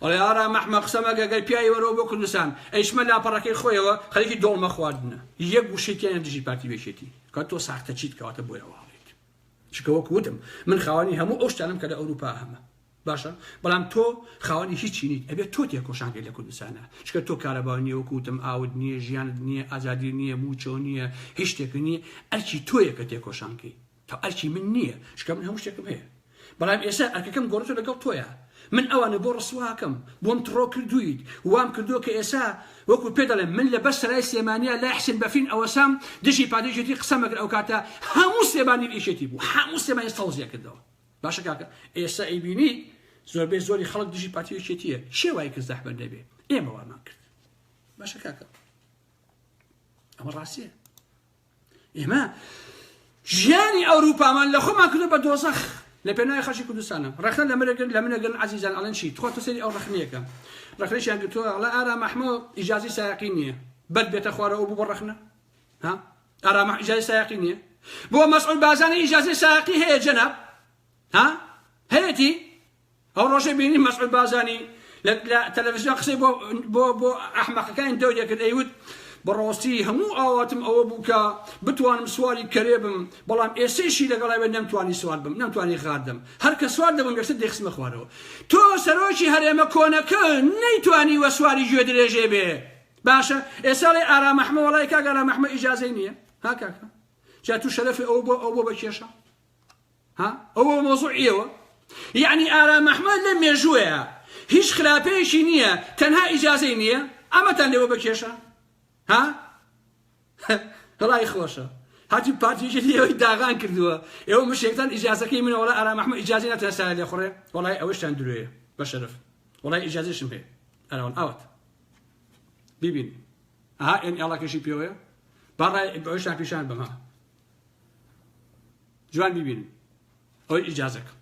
ئەڵێ ئارا مەحمە قسە مەکە گەر پیاوی وەرەوە بۆ کوردستان ئەیشمە لاپەڕەکەی خۆیەوە خەریکی دۆڵمە خواردنە یەک وشەی تیانە دژی پارتی وێکێتی کە تۆ ساختە چیت کەواتە بۆیەوە هەڵێت چکە وەک وتم من خاوەنی هەموو ئەو شتانم کە لە ئەوروپا هەمە باشە بەڵام تۆ خاوەنی هیچی نیت ئەبێت تۆ تێکۆشان کەیت لە کوردستانە چکە تۆ کارەبا نییە وەکو وتم ئاوت نییە ژیانت نییە ئازادی نییە موچەو نییە هیچ شتێک نییە ئەرکی تۆیە کە تێکۆشان کەی. تا ئەرکی من نییە چونکە من هەموو شتێکم هەیە بەڵام ئێستا ئەرکەکەم گۆڕێتەوە لەگەڵ تۆیا من ئەوانە بۆ ڕسواکەم بۆم تڕۆ کردوویت وام کردووە کە ئێسا وەکو پێ دەڵێم من لە بەر سەرای سلێمانیا لای حسێن بەفرین ئەوەسام دژی پارتی یەکێتی قسەم ئەکرد ئەوکاتە هەموو سلێمانی یەکێتی بوو هەموو سلێمانی سەوزیان کردەوە باشە کاکە ئێستا ئەیبینی زۆربەی زۆری خەڵک دژی پارتی یەکێتیە چێ وای کرد زەحمەت نەبێ ئێمە وامان کرد باشە کاکە ئەمە ڕاستیە ئێمە ژیانی ئەوروپامان لە خۆمان کردو بە دۆزەخ لە پێناوی خەڵکی کوردستانە ڕەخنە لە منەگرن لە منەگرن عەزیزان ئەڵێن چی تخوا تۆ سەیری ئەو ڕەخنەیەکە ڕەخنەیان گرتووە ئەڵێ ئارام ئەحمە ئیجازەی سایەقی نییە بەرد بێتە خوارەوە بوو بە ڕەخنە ها ئارام ئیجازەی سایەقی نییە بۆ مەسعود بارزانی ئیجازەی سایەقی هەیە جەناب ها هەیەتی ئەو ڕۆژەی بینیم مەسعود بارزانی لە تەلەڤزیۆن قسەی بۆ بۆ بۆ ئەحمەقەکانی دەوری دەکرد ئەیوت بەڕاستی هەموو ئاواتم ئەوە بوو کە بتوانم سواری کەرێ بم بەڵام ئێسەیشی لەگەڵای بێت نەمتوانی سوار بم نەمتوانی غار دەم هەر کە سوار دەبم یەکسەر دەیخستمە خوارەوە تۆ سەرۆکی هەرێمە کۆنەکە نەیتوانیوە سواری گوێ درێژێ بێ باشە ئێستا ئەڵێ ئارام ئەحمە وەڵای کاک ئارام ئەحمە ئیجازەی نییە ها کاکە جا تو شەرەفی ئەو بۆ ئەو بۆ بە کێشە ها ئەوە مەوزوعی ئێوە یەعنی ئارام ئەحمەد لەم مێژووەیە هیچ خراپەیەکی نییە تەنها ئیجازەی نییە ئەمەتان لێوە بە کێشە ها وەڵی خۆشە هاتی پارتیشی ئێوەی داغان کردووە ئێوە مشێکتان ئیجازەکەی منە وەڵا ئارام ئەحمەد ئیجازەی ناتوانێت سایە لێ خوڕێ وەڵای ئەوەشتان درۆیە بە شەرەف وەڵای ئیجازەشم هەیە ئەرەوەن ئاوات بیبین ئەها ئێن ئێڵەکەشی پێوەیە با ڕای ئەوەشتان پیشان بەم ها جوان بیبینن ئەوەی ئیجازەکە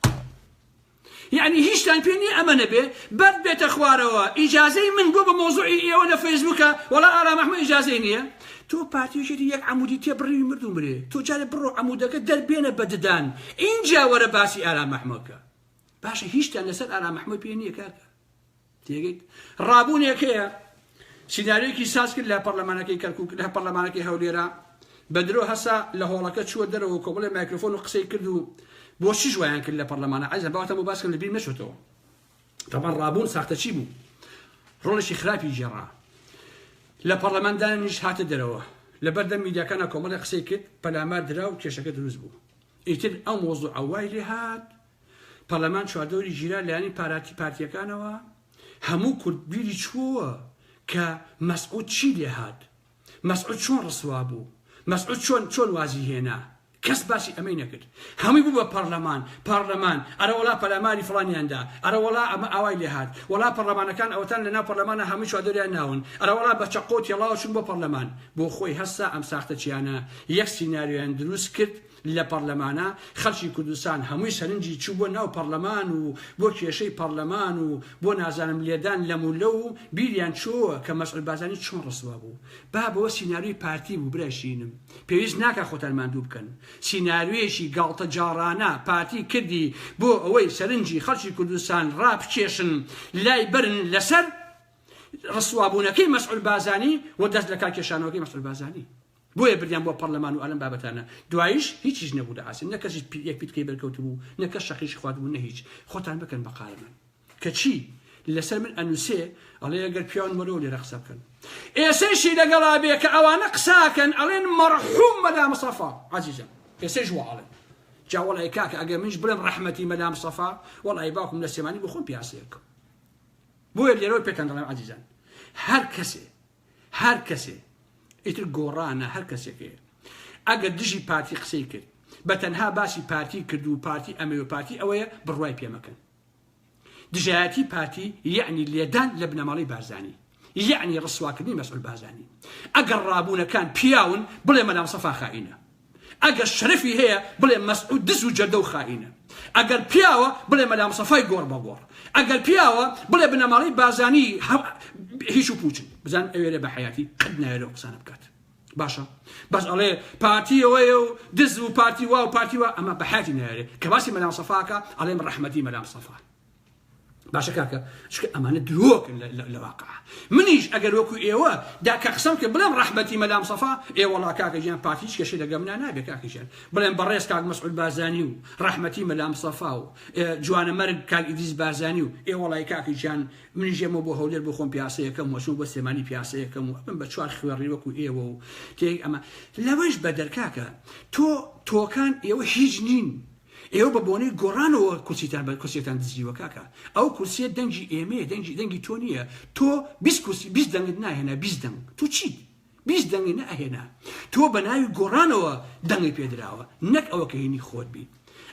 یعنی هیچتان پێ نییە ئەمە نەبێ بەرد بێتە خوارەوە ئیجازەی من بۆ بە مۆزوعی ئێوە لە فەیسبوکە وەڵا ئارام ئەحمەد ئیجازەی نییە تۆ پارتیشێتی یەک عەمودی تێ بڕیوی مرد و مرێ تۆ جارێ بڕۆ عەمودەکە دەربێنە بە ددان ئینجا وەرە باسی ئارام ئەحمەد کە باشە هیچتان لەسەر ئارام ئەحمەد پێ نییە کاکە تێگەیت ڕابوونێک هەیە سیناریۆیەکی ساز کرد لە پەرلەمانەکەی کەرکوک لە پەرلەمانەکەی هەولێرا بە درۆ هەسا لە هۆڵەکە چووە دەرەوە کۆمەڵێ مایکرۆفۆن و قسەی کرد و بۆ چیش وایان کرد لە پەرلەمانە عەزیزان باوەتە بۆ باسکەم لە بیر نەچۆتەوە تەبعەن ڕابوون ساختەچی بوو ڕۆڵێکی خراپی گێڕا لە پەرلەمان دانیش هاتە دەرەوە لەبەردەم میدیاکانە کۆمەڵێ قسەی کرد پەلامار درا و کێشەکە دروست بوو ئیتر ئەو مۆزوعە وای لێ هات پەرلەمان چواردەوری گیرا لایەنی پاراتی پارتیەکانەوە هەموو کورد بیری چووەوە کە مەسعود چی لێهات مەسعود چۆن ڕسوا بوو مەسعود چۆن چۆن وازی هێنا کەس باسی ئەمەی نەکرد هەمووی بوو بە پەرلەمان پەرلەمان ئەرە وەڵا پەلاماری فڵانیاندا ئەرە وەڵا ئەمە ئاوای لێهات وەڵا پەرلەمانەکان ئەوەتان لەناو پەرلەمانە هەمووی چوادەوریان ناون ئەرە وەڵا بە چەقۆ تێڵاوە چوون بۆ پەرلەمان بۆ خۆی هەستا ئەم ساختەچیانە یەک سیناریۆیان دروست کرد لە پەڕلەمانا خەڵکی کوردستان هەمووی سەرنجی چوو بۆ ناو پەڕلەمان و بۆ کێشەی پەڕلەمان و بۆ نازانم لێدان لەم و لەو و بیریان چۆوە کە مەسعود بارزانی چۆن ڕسوا بوو با بەوە سیناریۆی پارتی بوو برای شیرینم پێویست ناکا خۆتان ماندوو بکەن سیناریۆیەکی گاڵتەجاڕانە پارتی کردی بۆ ئەوەی سەرنجی خەڵکی کوردستان ڕابکێشن لای بەرن لەسەر ڕسوابوونەکەی مەسعود بارزانی و دەست لەکارکێشانەوەکەی مەسعود بارزانی. بۆیە بردیان بۆ پەڕلەمان و ئەلەم بابەتانە دواییش هیچیش نەبوو لە ئاستی نە کەسیش یەک پیتکەی بەرکەوتبوو نە کەس شەقیشی خواردبوو نە هیچ خۆتان بکەن بە قارەمان کەچی لەسەر من ئەنوسێ ئەڵێ ئەگەر پیاون وەرەوە لێرە قسە بکەن ئێسەیشی لەگەڵا بێ کە ئەوانە قساکەن ئەڵێن مەڕحوم مەلا مستەفا عەزیزم ئێسەیش وا ئەڵێن جا وەڵای کاکە ئەگەر منیش بڵێم ڕەحمەتی مەلا مستەفا وەڵای باوکم لە سلێمانی بۆ خۆم پیاسەیەکم بۆیە لێرەوە پێتان دەڵێم عەزیزان هەر کەسێ هەر کەسێ ئیتر گۆڕانە هەر کەسێک هەیە ئەگەر دژی پارتی قسەی کرد بە تەنها باسی پارتی کرد و پارتی ئەمەیە و پارتی ئەوەیە بڕوای پێ مەکەن دژایەتی پارتی یەعنی لێدان لە بنەماڵەی بارزانی یەعنی ڕسواکردنی مەسعود بارزانی ئەگەر ڕابوونەکان پیاون بڵێ مەلا مستەفا خائینە ئەگەر شەرەفی هەیە بڵێ مەسعود دز و جەردە و خائینە. ئەگەر پیاوە بڵێ مەلا مستەفای گۆڕ بە گۆڕ. ئەگەر پیاوە بڵێ بنەماڵەی بارزانی هیچ و پوچن. بزان ئەوێرە بە حەیاتی قەت نایەرێ ئەو قسانە بکات. باشە بەس ئەڵێ پارتی ئەوەیە و دز و پارتی وا و پارتی وا ئەمە بە حەیاتی نایەرێ. کە باسی مەلا مستەفا ئەکا ئەڵێم ڕەحمەتی مەلا مستەفا. باشە کاکە چونکە ئەمانە درۆکن لە واقع منیش ئەگەر وەکو ئێوە دا کە قسەم کرد بڵێم ڕەحمەتی مەلام سەفا ئێ وەڵا کاکە گیان پارتی هیچ کێشەی لەگەڵ منا نابێ کاکە گیان بڵێم بەڕێز کاک مەسعود بارزانی و ڕەحمەتی مەلام سەفا و جوانەمەرگ کاک ئیدریس بارزانی و ئێ وەڵای کاکە گیان منیش یەمەوە بۆ هەولێر بۆ خۆم پیاسەیەکەم و چووم بۆ سلێمانی پیاسەیەکەم و ئەبم بە چوار خوێڕی وەکو ئێوە و تێک ئەمە لەوەش بەدەر کاکە تۆ تۆکان ئێوە هیچ نین ئێوە بە بۆنەی گۆڕانەوە کورسیتان بە کورسیەکان دزیوە کاکە ئەو کورسیە دەنگی ئێمەیە دەنگی دەنگی تۆ نییە تۆ 20 کورسی 20 دەنگت ناهێنا 20 دەنگ تۆ چیت 20 دەنگی نەئەهێنا تۆ بە ناوی گۆڕانەوە دەنگی پێدراوە نەک ئەوە کە هینی خۆت بی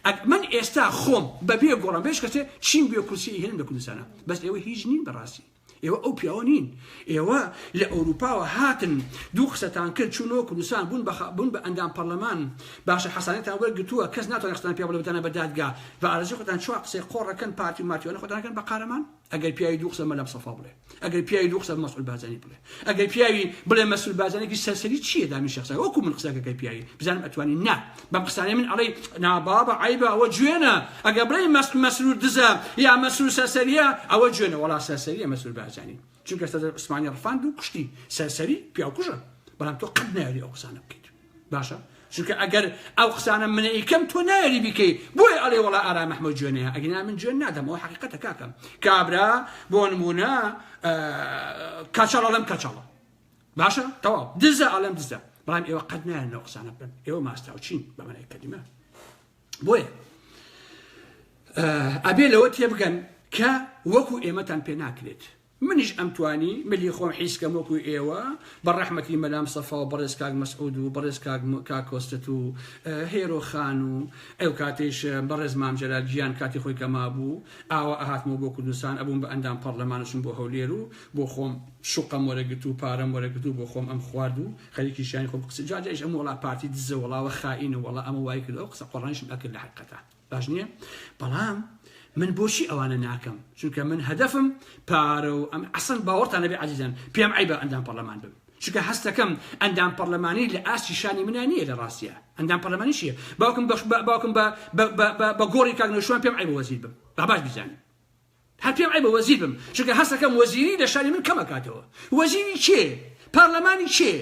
ئەک من ئێستا خۆم بەبێ گۆڕان بێش کەسێ چیم بێ کورسی هێنم لە کوردستانە بەس ئێوە هیچ نین بەڕاستی ئێوە ئەو پیاوە نین. ئێوە لە ئەوروپاوە هاتن دوو قسەتان کرد چوونەوە کوردستان بوون بە بوون بە ئەندام پەڕلەمان باشە حەسانەتان وەرگرتووە کەس ناتوانێت قسەتان پێ بڵێ بتانە بە دادگا بە ئارەزوی خۆتان چوار قسەی قۆڕەکەن پارتی و مارتیوانە خۆتان ئەکەن بە قارەمان ئەگەر پیاوی دوو قسە مەلا مستەفا بڵێ ئەگەر پیاوی دوو قسە مەسعود بارزانی بڵێ ئەگەر پیاوی بڵێ مەسعود بارزانێکی سەرسەری چییە دامی شخصە وەکو من قسەکەکەی پیاوی بزانم ئەتوانی نا بەم قسانەی من ئەڵێی نا بابە عەیبە ئەوە جوێنە ئەگەر بڵێی مەس مەسرور دزە یا مەسرور سەرسەریە ئەوە جوێنە وەڵا سەرسەریە مەسرور بارزانی چونکە سەدر عوسمانی ڕفاند و کوشتی سەرسەری پیاوکوژە بەڵام تۆ قەت نایەری ئەو قسانە بکەیت باشە چونکە ئەگەر ئەو قسانە منە ئیکەم تۆ نایەری بیکەی بۆیە ئەڵێ وەڵا ئارام ئەحمەد جوێنەیە ئەگینا من جوێن نادەم ئەوە حەقیقەتە کاکەم کابرا بۆ نمونە کەچەڵ ئەڵێم کەچەڵە باشە تەواو دزە ئەڵێم دزە بەڵام ئێوە قەت نایەن لەو قسانە بکەن ئێوە ماستاوچین بە مانای کەلیمە بۆیە ئەبێ لەوە تێبگەن کە وەکو ئێمەتان پێ ناکرێت منیش ئەمتوانی ملی خۆم حیزکەم وەکو ئێوە بە ڕەحمەتی مەلام سەفا و بەڕێز کاک مەسعود و بەڕێز کاک کۆستت و هێرۆ خان و ئەو کاتیش بەڕێز مام جەلال گیان کاتی خۆی کە مابوو ئاوا ئەهاتمەوە بۆ کوردستان ئەبووم بە ئەندام پەڕلەمان چووم بۆ هەولێر و بۆ خۆم شوقەم وەرەگرت و پارەم وەرەگرت و بۆ خۆم ئەم خوارد و خەریکی ژیانی خۆم قسە جا جایش ئەم وەڵا پارتی دزە وەڵاوە خائینە وەڵا ئەمە وای کرد ئەو قسە قۆڕانیشم ئەکرد لە حەقیقەتا باش نییە بەڵام من بۆچی ئەوانە ناکەم چونکە من هەدەفم پارە و ئەم ئەسڵ باوەڕتان نەبێ عەزیزان پێم عەیبە ئەندام پەڕلەمان بم چونکە هەستەکەم ئەندام پەڕلەمانی لە ئاستی شانی منا نییە لە ڕاستیە ئەندام پەڕلەمانی چییە باوکم باوکم بە بە گۆڕی کاک نەوشیروان پێم عەیبە وەزیر بم با باش بیزانن هەر پێم عەیبە وەزیر بم چونکە هەستەکەم وەزیری لە شانی من کەم ئەکاتەوە وەزیری کێ پارلەمانی کێ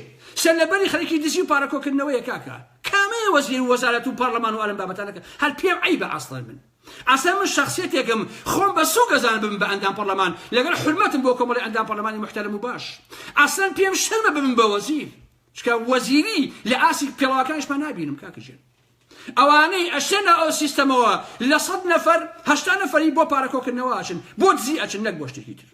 سەرلەبەری خەریکی دزی و پارە کۆکردنەوەیە کاکە کامەیە وەزیر و وەزارەت و پارلەمان و ئەلەم بابەتانەکە هەر پێم عەیبە ئەسڵەن من ئەسڵەن من شەخسیەتێکم خۆم بە سوک ئەزانم ببم بە ئەندام پەرلەمان لەگەڵ حورمەتم بۆ کۆمەڵی ئەندام پەرلەمانی موحتەرەم و باش ئەسڵەن پێم شەرمە ببم بە وەزیر چونکە وەزیری لە ئاستی پێڵاوەکانیشمان نابینم کاکە گیان ئەوانەی ئەچنە ئەو سیستەمەوە لە سەد نەفەر هەشتا نەفەری بۆ پارە کۆکردنەوە ئەچن بۆ دزی ئەچن نەک بۆ شتێکی تر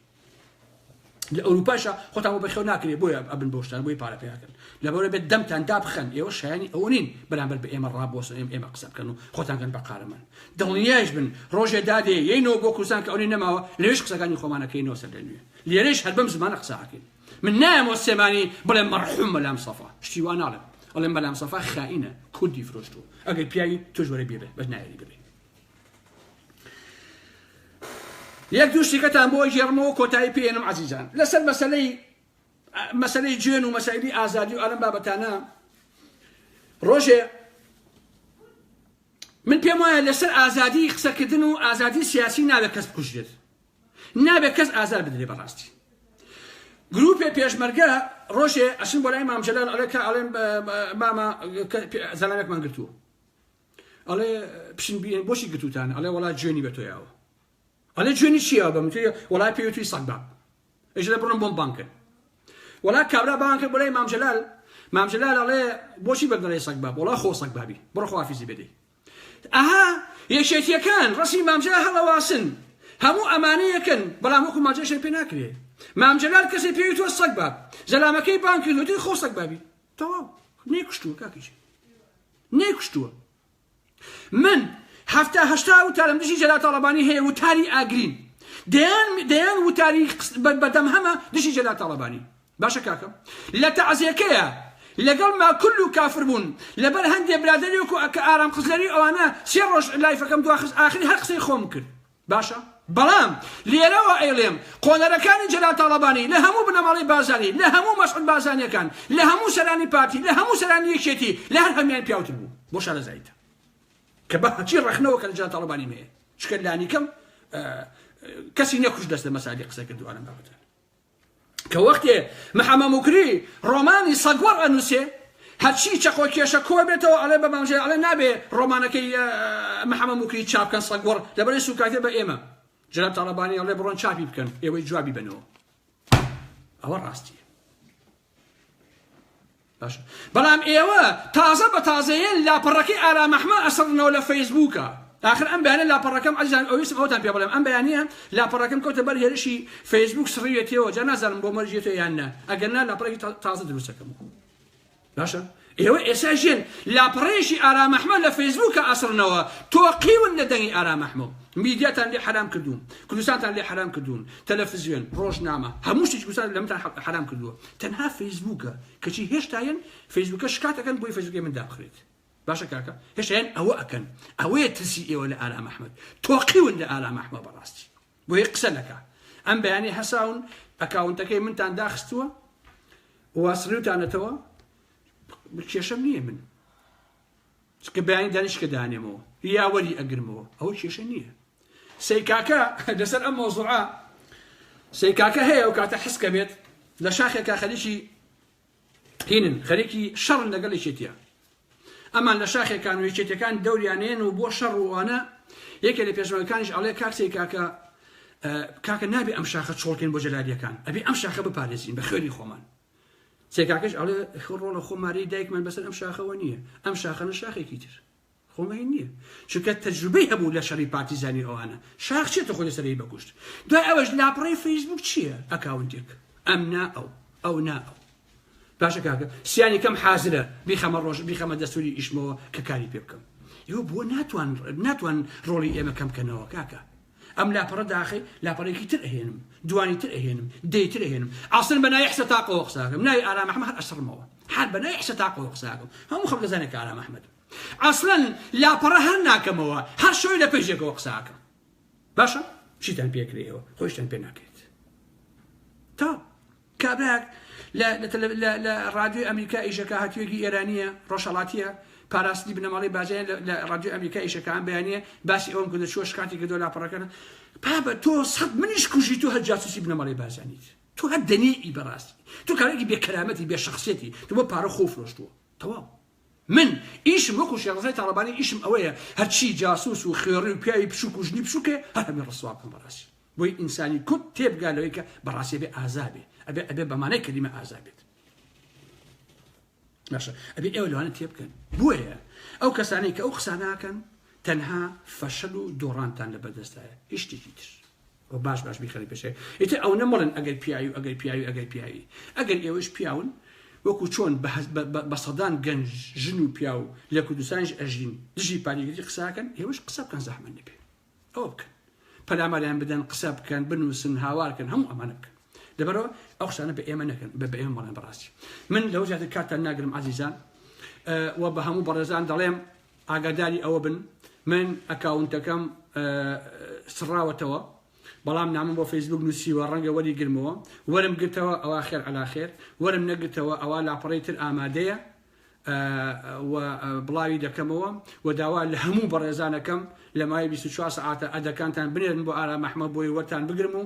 لە ئەوروپاشە خۆتان بۆ بەخێو ناکرێ بۆیە ئەبن بۆشتان بۆی پارە پێیاکەن لەبەرە بێت دەمتان دابخەن ئێوە شایانی ئەوە نین بەرامبەر بە ئێمە ڕابۆسن ئێمە ئێمە قسە بکەن و خۆتان کەن بە قارەمان دڵنیایش بن ڕۆژێ دادێ یەینەوە بۆ کوردستان کە ئەونی نەماوە لەوێش قسەکانی خۆمانەکەینەوە سەر لە نوێ لێرەش هەر بەم زمانە قسە ئەکەین من نایەمەوە سلێمانی بڵێم مەرحوم مەلا مستەفا شتی وا ناڵێم ئەڵێم مەلا مستەفا خائینە کوردی فرۆشتووە ئەگەر پیاوی تۆش وەرە بێبێ بەس نایەری ببێ یەک دوو شتێکەتان بۆ گێڕمەوە کۆتایی پێێنم عزیزان لەسەر مەسلەی مەسلەی جوێن و مەسایلی ئازادی و ئەلم بابەتانە ڕۆژێ من پێم وایە لەسەر ئازادی قسەکردن و ئازادی سیاسی نابێت کەس بکوژرێت نابێت کەس ئازار بدرێ بەڕاستی گروپێ پێشمەرگە ڕۆژێ ئەچن بۆ لای مام جەلال ئەڵێ کە ئەڵێن مامە زەلامێکمان گرتووە ئەڵێ پشن بین بۆچی گرتوتان ئەڵێ وەڵا جوێنی بە تۆیاوە ئەڵێ جوێنی چییە بە من وەڵا پێوتوی سەگباب ئەژ لە بڕم بۆم بانگ کرد وەڵا کابرا بانگ کرد بۆ لای مام جەلال مام جەلال ئەڵێ بۆچی بەم دەڵێ سەگباب وەڵا خۆ سەگبابی بڕۆ خوافیزی بدەی ئەها یەکێتیەکان ڕەسمی مام جەلال هەڵەواسن هەموو ئەمانە یەکن بەڵام وەکو مام جەلال پێ ناکرێ مام جەلال کەسێ پێی تۆ سەگ باب زەلامەکەی بانگ کرد وتی خۆ سەگ بابی تەواو نەیکوشتووە کاکیش نەیکوشتووە من هەفتا هەشتا وتارم دژی جەلال تاڵەبانی هەیە وتاری ئاگرین دەیان دەیان وتاری بەدەم هەمە دژی جەلال تاڵەبانی باشە کاکە لە تەعزیەکەیا لەگەڵ ما کل و کافر بوون لەبەر هەندێ برادەری وەکو کە ئارام قزلەری ئەوانە سێ ڕۆژ لایفەکەم دواخست ئاخری هەر قسەی خۆم کرد باشە بەڵام لێرەوە ئەیڵێم قۆنەرەکانی جەلال تاڵەبانی لە هەموو بنەماڵەی بارزانی لە هەموو مەسعود بارزانیەکان لە هەموو سەرانی پارتی لە هەموو سەرانی یەکێتی لە هەر هەمیان پیاوتر بوو بۆ شارەزاییتە کە بە هەچی ڕەخنەوە کە لە جەلال تاڵەبانیم هەیە چکە لانیکەم. کەسی نەکوش دەست لە مەسالی قسە کردووە لەم بابەتە کە وەختێ محەمە موکری ڕۆمانی سەگوەڕ ئەنووسێ هەرچی چەقۆ کێشە کۆ بێتەوە ئەڵێ بە مامژێ ئەڵێ نابێ ڕۆمانەکەی محەمە موکری چاپ بکەن سەگوەڕ لەبەرەی سوکاتێ بە ئێمە جەناب تاڵەبانی ئەڵێ بڕۆن چاپی بکەن ئێوەی جوابی بەنەوە ئەوە ڕاستیە باشە بەڵام ئێوە تازە بە تازەیەن لاپەڕەکەی ئارام ئەحمە ئەسڕنەوە لە فەیسبووکە ئاخر ئەم بەیانە لاپەڕەکەم عەزیزان ئەویستم ئەوتان پێ بڵێم ئەم بەیانە لاپەڕەکەم کەوتە بەر هێرشی فەیسبوک سڕیوێتەوە جا نازانم بۆ مەرجێتەوە یان نا ئەگەر نا لاپەڕێکی تازە دروستەکەم باشە ئێوە ئێسا ژێن لاپەڕەیەکی ئارام ئەحمە لە فەیسبوکە ئەسڕنەوە تۆقیون لە دەنگی ئارام ئەحمە میدیاتان لێ حەرام کردوون کوردستانتان لێ حەرام کردوون تەلەفزیۆن ڕۆژنامە هەموو شتێکی کوردستان لەمتان حەرام کردووە تەنها فەیسبوکە کەچی هێشتایەن فەیسبوکە شکات ئەکەن بۆی فەیسبوکەی من دابخرێت باشە کاکە هێشتایەن ئەوە ئەکەن ئەوەیە ترسی ئێوە لە ئارام ئەحمەد تۆقیون لە ئارام ئەحمە بەڕاستی بۆیە قسە نەکا ئەم بەیانی هەساون ئەکاونتەکەی منتان داخستووە و سڕیوتانەتەوە کێشەم نییە من چکە بەیانی دانیشکە دانێمەوە یا وەری ئەگرمەوە ئەوە کێشە نییە سەیکاکە لەسەر ئەم مۆزوعە سەیکاکە هەیە ئەو کاتە حسکە بێت لە شاخێکا خەریکی هینن خەریکی شەڕن لەگەڵ یەکێتیە ئەمان لە شاخێکان و یەکێتیەکان دەوریانێن و بۆ شەڕ وانە یەکێ لە پێشمەرگەکانیش ئەڵێ کاک سەی کاکە کاکە نابێ ئەم شاخە چۆڵکەین بۆ جەلالیەکان ئەبێ ئەم شاخە بپارێزین بە خوێنی خۆمان سێکاکەش ئەڵێ خۆ ڕۆڵە خۆ ماری دایکمان بەسەر ئەم شاخەوە نییە ئەم شاخەنە شاخێکی تر خۆمەین نییە چونکە تەجروبەی هەبوو لە شەڕی پارتیزانی ئەوانە شاخ چێتە خۆ لەسەری بەکوشت دوای ئەوەش لاپەڕەی فەیسبوک چییە ئەکاونتێک ئەم نا ئەو ئەو نا ئەو باشە کاکە سیانی کەم حازرە بیخەمە ڕۆژ بیخەمە دەستوری ئیشمەوە کە کاری پێ بکەم ئێوە بۆ ناتوان ناتوان ڕۆڵی ئێمە کەم کەنەوە کاکە ئەم لاپەڕە داخەی لاپەڕێکی تر ئەهێنم دوانی تر ئەهێنم دەی تر ئەهێنم ئاسن بە ناوی حسە تاقەوە قساکەم ناوی ئارام ئەحمەد هەر ئەسڕمەوە هەر بە ناوی حسە تاقەوە قساکەم هەموو خەڵک دەزانێت کە ئارام ئەحمەد ئەسڵەن لاپەڕە هەر ناکەمەوە هەر شەوێ لە پەیجێکەوە قساکەم باشە چیتان پێکرێ ئێوە خۆشتان پێ ناکرێت تا کابرایەک لە لە ڕادیۆی ئەمریکا ئیشەکە هاتوویەکی ئێرانیە ڕۆژهەڵاتیە پاراستنی بنەماڵەی بازیان لە ڕادیۆی ئەمریکا ئیشەکە ئەم بەیانیە باسی ئەوەم کردە چوە شکاتی کردو لاپەڕەکە بابە تۆ سەد منیش کوژی تۆ هەر جاسوسی بنەماڵەی بارزانیت تۆ هەر دەنیئی بەڕاستی تۆ کارێکی بێ کەرامەتی بێ شخصیەتی تۆ بۆ پارە خۆ فرۆشتووە تەواو من ئیشم وەکو شێخ ڕەزای تاڵەبانی ئیشم ئەوەیە هەرچی جاسوس و خوێڕی و پیاوی بچوک و ژنی بچوکێ هەر هەمووی ڕسوا بکەم بەڕاستی بۆی ئینسانی کورد تێبگا لەوەی کە بەڕاستی ئەبێ ئازا بێ ئەبێ ئەبێ بەمانای کەلیمە ئازا بێت باشە ئەبێ ئێوە لەوانە تێبکەن بۆیە ئەو کەسانەی کە ئەو قساناکەن تەنها فەشەل و دۆڕانتان لە بەردەستایە هیچ شتێکی تر و باش باش بیخەنە پێشێ ئیتر ئەو نەمەڵن ئەگەر پیاوی و ئەگەر پیاوی ئەگەر پیاوی ئەگەر ئێوەش پیاون وەکو چۆن بە سەدان گەنج ژن و پیاو لە کوردستانیش ئەژین دژی پارێگری قساکەن ئێوەش قسە بکەن زەحمەت نەبێ ئەوە بکەن پەلاماریان بدەن قسە بکەن بنووسن هاوارکەن هەموو ئەمانە بکەن لەبەرەوە ئەو قسانە بە ئێمە نەکەن بە بە ئێمە بەڵێن بەڕاستی من لەو زیاتر کاتتان ناگرم عزیزان و بە هەموو بەڕێزان دەڵێم ئاگاداری ئەوە بن من ئەکاونتەکەم سڕاوەتەوە بەڵام نامەم بۆ فەیسبوک نووسیوە ڕەنگە وەری گرمەوە وەرم گرتەوە ئەوە خێر عەلا خێر وەرم نەگرتەوە ئەوە لاپەڕەی تر ئامادەیە و بڵاوی دەکەمەوە و داوا لە هەموو بەڕێزانەکەم لە ماوەی 24 سەعاتە ئەدەکانتان بنێرن بۆ ئارام ئەحمەد بۆی وەرتان بگرم و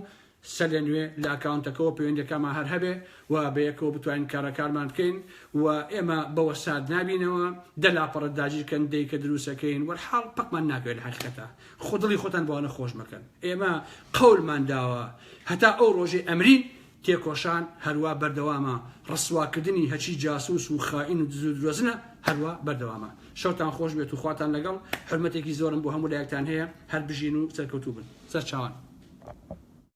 سەرلەنوێ لە ئەکاونتەکەوە پەیوەندیەکانمان هەر هەبێ و بەیەکەوە بتوانین کارەکانمان بکەین و ئێمە بەوە سارد نابینەوە دە لاپەڕە داگیرکەن دەی کە دروستەکەین وەرحاڵ پەکمان ناکەوێت لە حەقیقەتا خۆ دڵی خۆتان بەوانە خۆش مەکەن ئێمە قەولمان داوە هەتا ئەو ڕۆژەی ئەمرین تێکۆشان هەروا بەردەوامە ڕسواکردنی هەرچی جاسوس و خائین و دز و درۆزنە هەروا بەردەوامە شەوتان خۆش بێت و خواتان لەگەڵ حورمەتێکی زۆرم بۆ هەموو لایەکتان هەیە هەر بژین و سەرکەوتوو بن سەرچاوان.